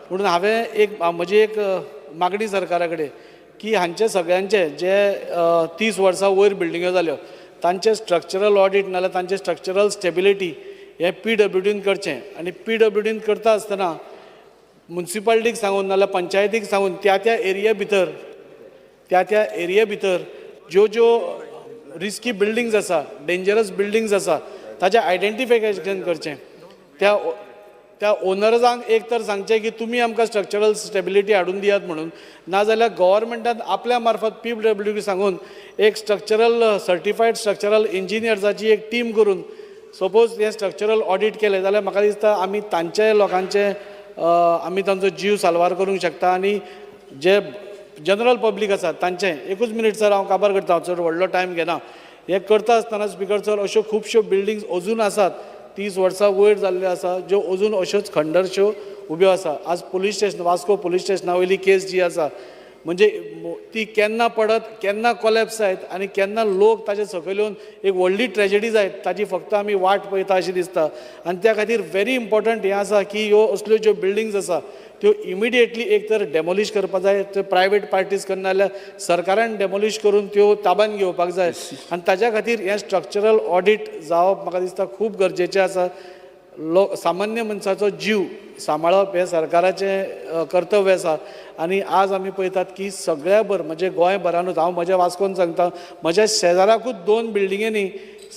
म्हणून हांवें एक म्हजी एक मागणी सरकारा कडेन की हांचे सगळ्यांचे जे 30 वर्सां वयर बिल्डिंग्यो जाल्यो तांचे स्ट्रक्चरल ऑडीट नाल्यार तांचे स्ट्रक्चरल स्टेबिलिटी हें पीडब्ल्यूडीन करचें आनी पीडब्ल्यूडीन करता आसतना मुन्सिपालिटीक सांगून नाल्यार पंचायतीक सांगून त्या त्या एरिया भितर त्या त्या एरिया भितर ज्यो ज्यो रिस्की बिल्डिंग्स आसा, डेंजरस बिल्डिंग्स आसा ताचें आयडेंटिफिकेशन करचें. त्या त्या ओनर्सांक एक तर सांगचें की तुमी आमकां स्ट्रक्चरल स्टेबिलिटी हाडून दियात म्हणून, नाजाल्यार गव्हर्मेंटान आपल्या मार्फत पीडब्ल्यूडी सांगून एक स्ट्रक्चरल सर्टिफायड स्ट्रक्चरल इंजिनियर्साची एक टीम करून सपोज हें स्ट्रक्चरल ऑडीट केलें जाल्यार म्हाका दिसता आमी तांचे लोकांचे आमी तांचो जीव साल्वार करूंक शकता आनी जे जनरल पब्लीक आसा तांचें. एकूच मिनीट सर, हांव काबार करता, चड व्हडलो टायम घेना. हें करता आसतना स्पीकर सर अश्यो खुबश्यो बिल्डिंग्स अजून आसात 30 वर्सां वयर जाल्ल्यो आसा ज्यो अजून अश्योच खंडरश्यो उब्यो आसा. आज पुलीस स्टेशन वास्को पुलीस स्टेशना वयली केस जी आसा म्हणजे ती केन्ना पडत केन्ना कॉलॅप्स जायत आनी केन्ना लोक ताजे सकयल येवन एक व्हडली ट्रेजडी जायत ताजी फक्त आमी वाट पळयता अशी दिसता. आनी त्या खातीर व्हेरी इम्पॉर्टंट हें आसा की ह्यो असल्यो ज्यो बिल्डिंग्स आसा त्यो इमिडिएटली एक तर डेमोलिश करपाक जाय, त्यो प्रायवेट पार्टीज करना जाल्यार सरकारान डेमोलिश करून त्यो ताब्यान घेवपाक जाय आनी ताज्या खातीर हें स्ट्रक्चरल ऑडीट जावप म्हाका दिसता खूब गरजेचें आसा. लोक सामान्य मनशाचो जीव सांबाळप हें सरकाराचें कर्तव्य आसा आनी आज आमी पळयतात की सगळ्या भर म्हणजे गोंयभरानूच हांव म्हज्या वास्कोन सांगता म्हज्या शेजाराकूच 2 बिल्डिंगेनी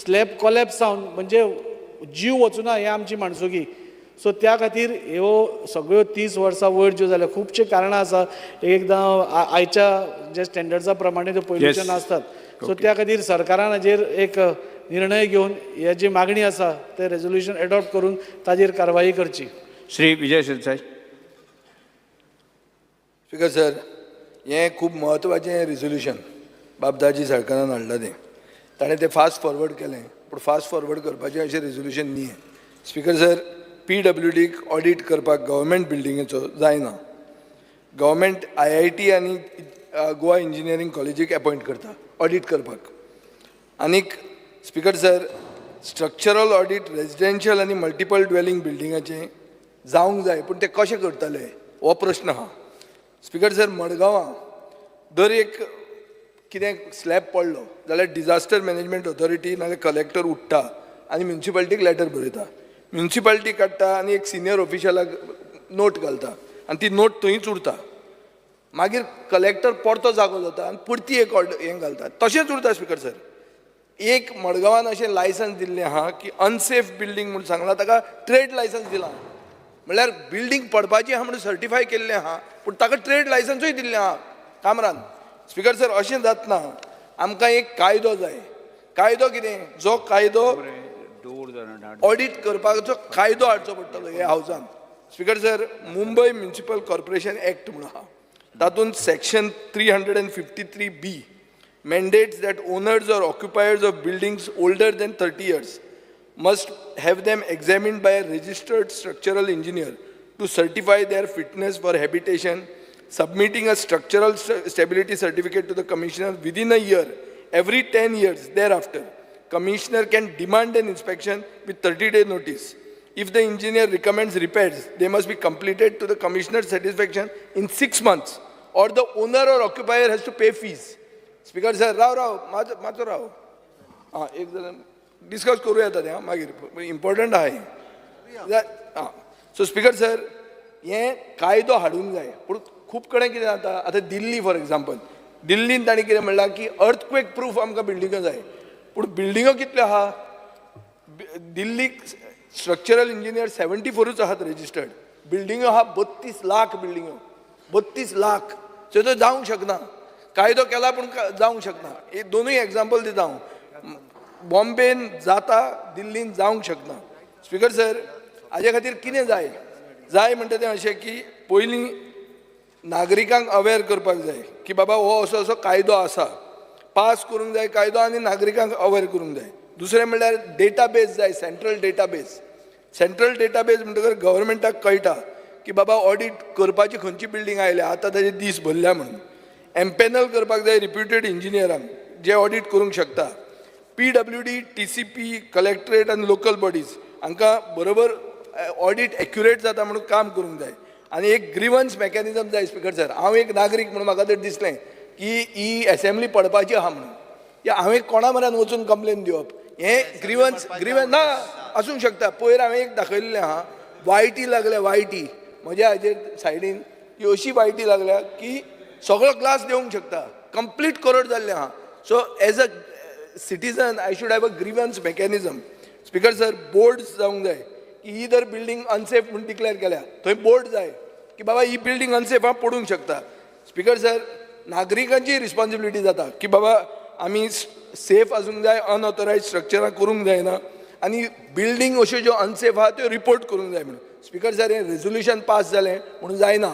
स्लॅब कॉलॅप्स जावन म्हणजे जीव वचुना हें आमची माणसुकी. सो त्या खातीर ह्यो सगळ्यो 30 वर्सां वयर ज्यो जाल्यो खुबशीं कारणां आसा, एकदां आयच्या जे स्टँडर्ड्सा प्रमाणे त्यो पयलींच्यो नासतात. सो त्या खातीर सरकारान हाजेर एक निर्णय घेवन हे जी मागणी आसा ते रेजोल्युशन एडॉप्ट करून ताजेर कारवाई करची. श्री विजय सरदेसाय. स्पीकर सर, हें खूब म्हत्वाचें रेजोल्युशन बाब दाजी सरकारान हाडलां तें ताणें तें फास्ट फॉरवर्ड केलें, पूण फास्ट फॉरवर्ड करपाचें अशें रेजोल्युशन न्ही. स्पीकर सर, पीडब्ल्यूडीक ऑडीट करपाक गव्हर्मेंट बिल्डिंगेचो जायना. गव्हर्मेंट IIT आनी गोवा इंजिनियरींग कॉलेजीक एपॉयंट करता ऑडीट करपाक. आनीक speaker sir, structural audit residential आनी मल्टिपल ड्वेलिंग बिल्डिंगाचें जावंक जाय, पूण ते कशें करतले हो प्रश्न आहा. स्पीकर सर, मडगांवां दर एक कितें स्लॅब पडलो जाल्यार डिजास्टर मॅनेजमेंट ऑथॉरिटी नाजाल्यार कलेक्टर उठ्ठा आनी म्युनिसिपालिटीक लेटर बरयता, म्युनिसिपालिटी काडटा आनी एक सिनियर ऑफिशलाक नोट घालता आनी ती नोट थंयच उरता. मागीर कलेक्टर परतो जागो जाता आनी परती एक ऑर्डर हें घालता, तशेंच उरता. स्पीकर सर, एक मडगांवान अशें लायसन्स दिल्लें आहा की अनसेफ बिल्डींग म्हूण सांगलां, ताका ट्रेड लायसन्स दिलां, म्हणल्यार बिल्डींग पडपाची आहा म्हणून सर्टिफाय केल्लें आहा, पूण ताका ट्रेड लायसन्सूय दिल्लें आहा कामरान. स्पीकर सर, अशें जातना आमकां एक कायदो जाय. कायदो कितें? जो कायदो ऑडीट करपाचो कायदो हाडचो पडटलो हे हावजान. Speaker sir, Mumbai municipal corporation act म्हूण आहा, तातूंत section 353B mandates that owners or occupiers of buildings older than 30 years must have them examined by a registered structural engineer to certify their fitness for habitation, submitting a structural stability certificate to the commissioner within a year, every 10 years thereafter. Commissioner can demand an inspection with 30-day notice. If the engineer recommends repairs, they must be completed to the commissioner's satisfaction in 6 months, or the owner or occupier has to pay fees. Speaker sir, Rao Rao macho राव, आं एक जाण डिस्कस करूं येता तें मागीर, इम्पॉर्टंट आहा हें. सो स्पीकर सर, हें कायदो हाडूंक जाय. पूण खूब कडेन कितें जाता, आतां दिल्ली फॉर एग्जाम्पल, दिल्लीन तांणी कितें म्हणलां की अर्थक्वेक प्रूफ आमकां बिल्डिंगो जाय. पूण बिल्डिंगो कितल्यो आहा? दिल्लीक स्ट्रक्चरल इंजिनियर 74 आहात रजिस्टर्ड. बिल्डिंगो आहा 32 लाख बिल्डिंगो, 32 लाख. सो तो जावंक शकना. कायदो केला पूण जावंक शकना. हे दोनूय एग्जाम्पल दिता हांव. बॉम्बेन जाता, दिल्लीन जावंक शकना. स्पीकर सर, हाजे खातीर कितें जाय? जाय म्हणटा तें अशें की पयलीं नागरिकांक अवेर करपाक जाय की बाबा हो असो असो कायदो आसा, पास करूंक जाय कायदो आनी नागरिकांक अवेर करूंक जाय. दुसरें म्हणल्यार डेटाबेस जाय, सेंट्रल डेटाबेस. सेंट्रल डेटाबेस म्हणटकर गव्हर्मेंटाक कळटा की बाबा ऑडीट करपाची खंयची बिल्डींग आयल्या, आतां ताजे दीस भरल्या म्हणून. एम्पॅनल करपाक जाय रिप्युटेड इंजिनियरांक जे ऑडीट करूंक शकता. PWD, TCP, collectorate आनी लोकल बॉडीज हांकां बरोबर ऑडीट एक्युरेट जाता म्हणून काम करूंक जाय. आनी एक ग्रिवन्स मॅकॅनिजम जाय. स्पीकर सर, हांव एक नागरीक म्हणून म्हाका तर दिसलें की ही एसेंब्ली पडपाची आहा म्हणून, या हांवें कोणा म्हऱ्यान वचून कंप्लेन दिवप? हें ग्रिवन्स ग्रिवन्स ना आसूंक शकता. पयर हांवें एक दाखयल्लें आहा, वायटी लागल्या, वायटी म्हज्या हाजेर सायडीन की अशी वायटी लागल्या की सगळो ग्लास देवंक शकता, कंप्लीट कोरड जाल्लें आहा. So as a citizen I should have a grievance mechanism. Speaker sir, boards जावंक जाय की ही जर बिल्डींग अनसेफ म्हूण डिक्लेर केल्या थंय बोर्ड जाय की बाबा ही बिल्डींग अनसेफ आहा, पडूंक शकता. स्पीकर सर, नागरिकांची रिस्पॉन्सिबिलिटी जाता की बाबा आमी सेफ आसूंक जाय, अनऑथरायज स्ट्रक्चरां करूंक जायना आनी बिल्डींग अश्यो ज्यो अनसेफ आहा त्यो रिपोर्ट करूंक जाय म्हणून. स्पीकर सर, हें रेजोल्युशन पास जालें म्हणून जायना.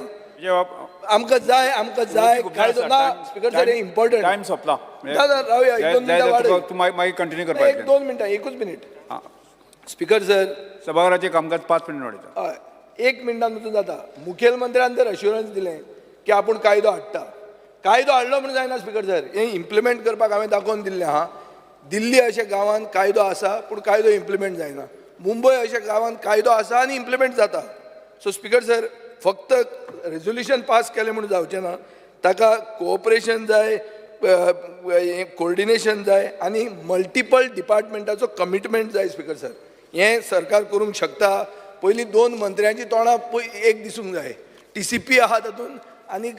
आमकां जाय, आमकां जाय कायदो ना. स्पीकर सर, हें इम्पॉर्टंट. टायम सोंपला. ना ना, रावया, एक दोन मिनटां वाडय. तूं मागीर कंटिन्यू करपाक. एक दोन मिनटां, एकूच मिनीट. स्पीकर सर, सभाघराचें कामकाज 5 मिनट वाडयता. हय, एक मिनटान वचून जाता. मुखेलमंत्र्यान जर अश्युरन्स दिलें की आपूण कायदो हाडटा, कायदो हाडलो म्हणून जायना. स्पीकर सर, हें इम्प्लिमेंट करपाक हांवें दाखोवन दिल्लें आहा. दिल्ली अशा गांवांत कायदो आसा पूण कायदो इम्प्लिमेंट जायना. मुंबय अशा गांवांत कायदो आसा आनी इम्प्लिमेंट जाता. सो स्पीकर सर, फक्त रेजोल्युशन पास केलें म्हणून जावचें ना, ताका कोऑपरेशन जाय, कोऑर्डिनेशन जाय आनी मल्टिपल डिपार्टमेंटाचो कमिटमेंट जाय. स्पीकर सर, हें सरकार करूंक शकता. पयलीं दोन मंत्र्यांची तोंडां एक दिसूंक जाय. TCP आहा तातूंत आनीक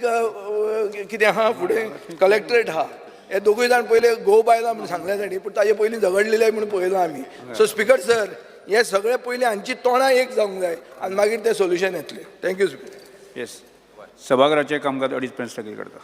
कितें आहा फुडें कलेक्टरेट आहा. हे दोगूय जाण पयले गोव बायलां म्हूण सांगल्या तांणी, पूण ताजे पयलीं झगडलेले म्हूण पळयलां आमी. सो स्पीकर सर, हे सगळे पयलीं हांची तोंडां एक जावंक जाय आनी मागीर तें सोल्युशन येतलें. Thank you speaker. Yes, सभाघराचें कामकाज 2:30 पर्यंत स्थगीत करता.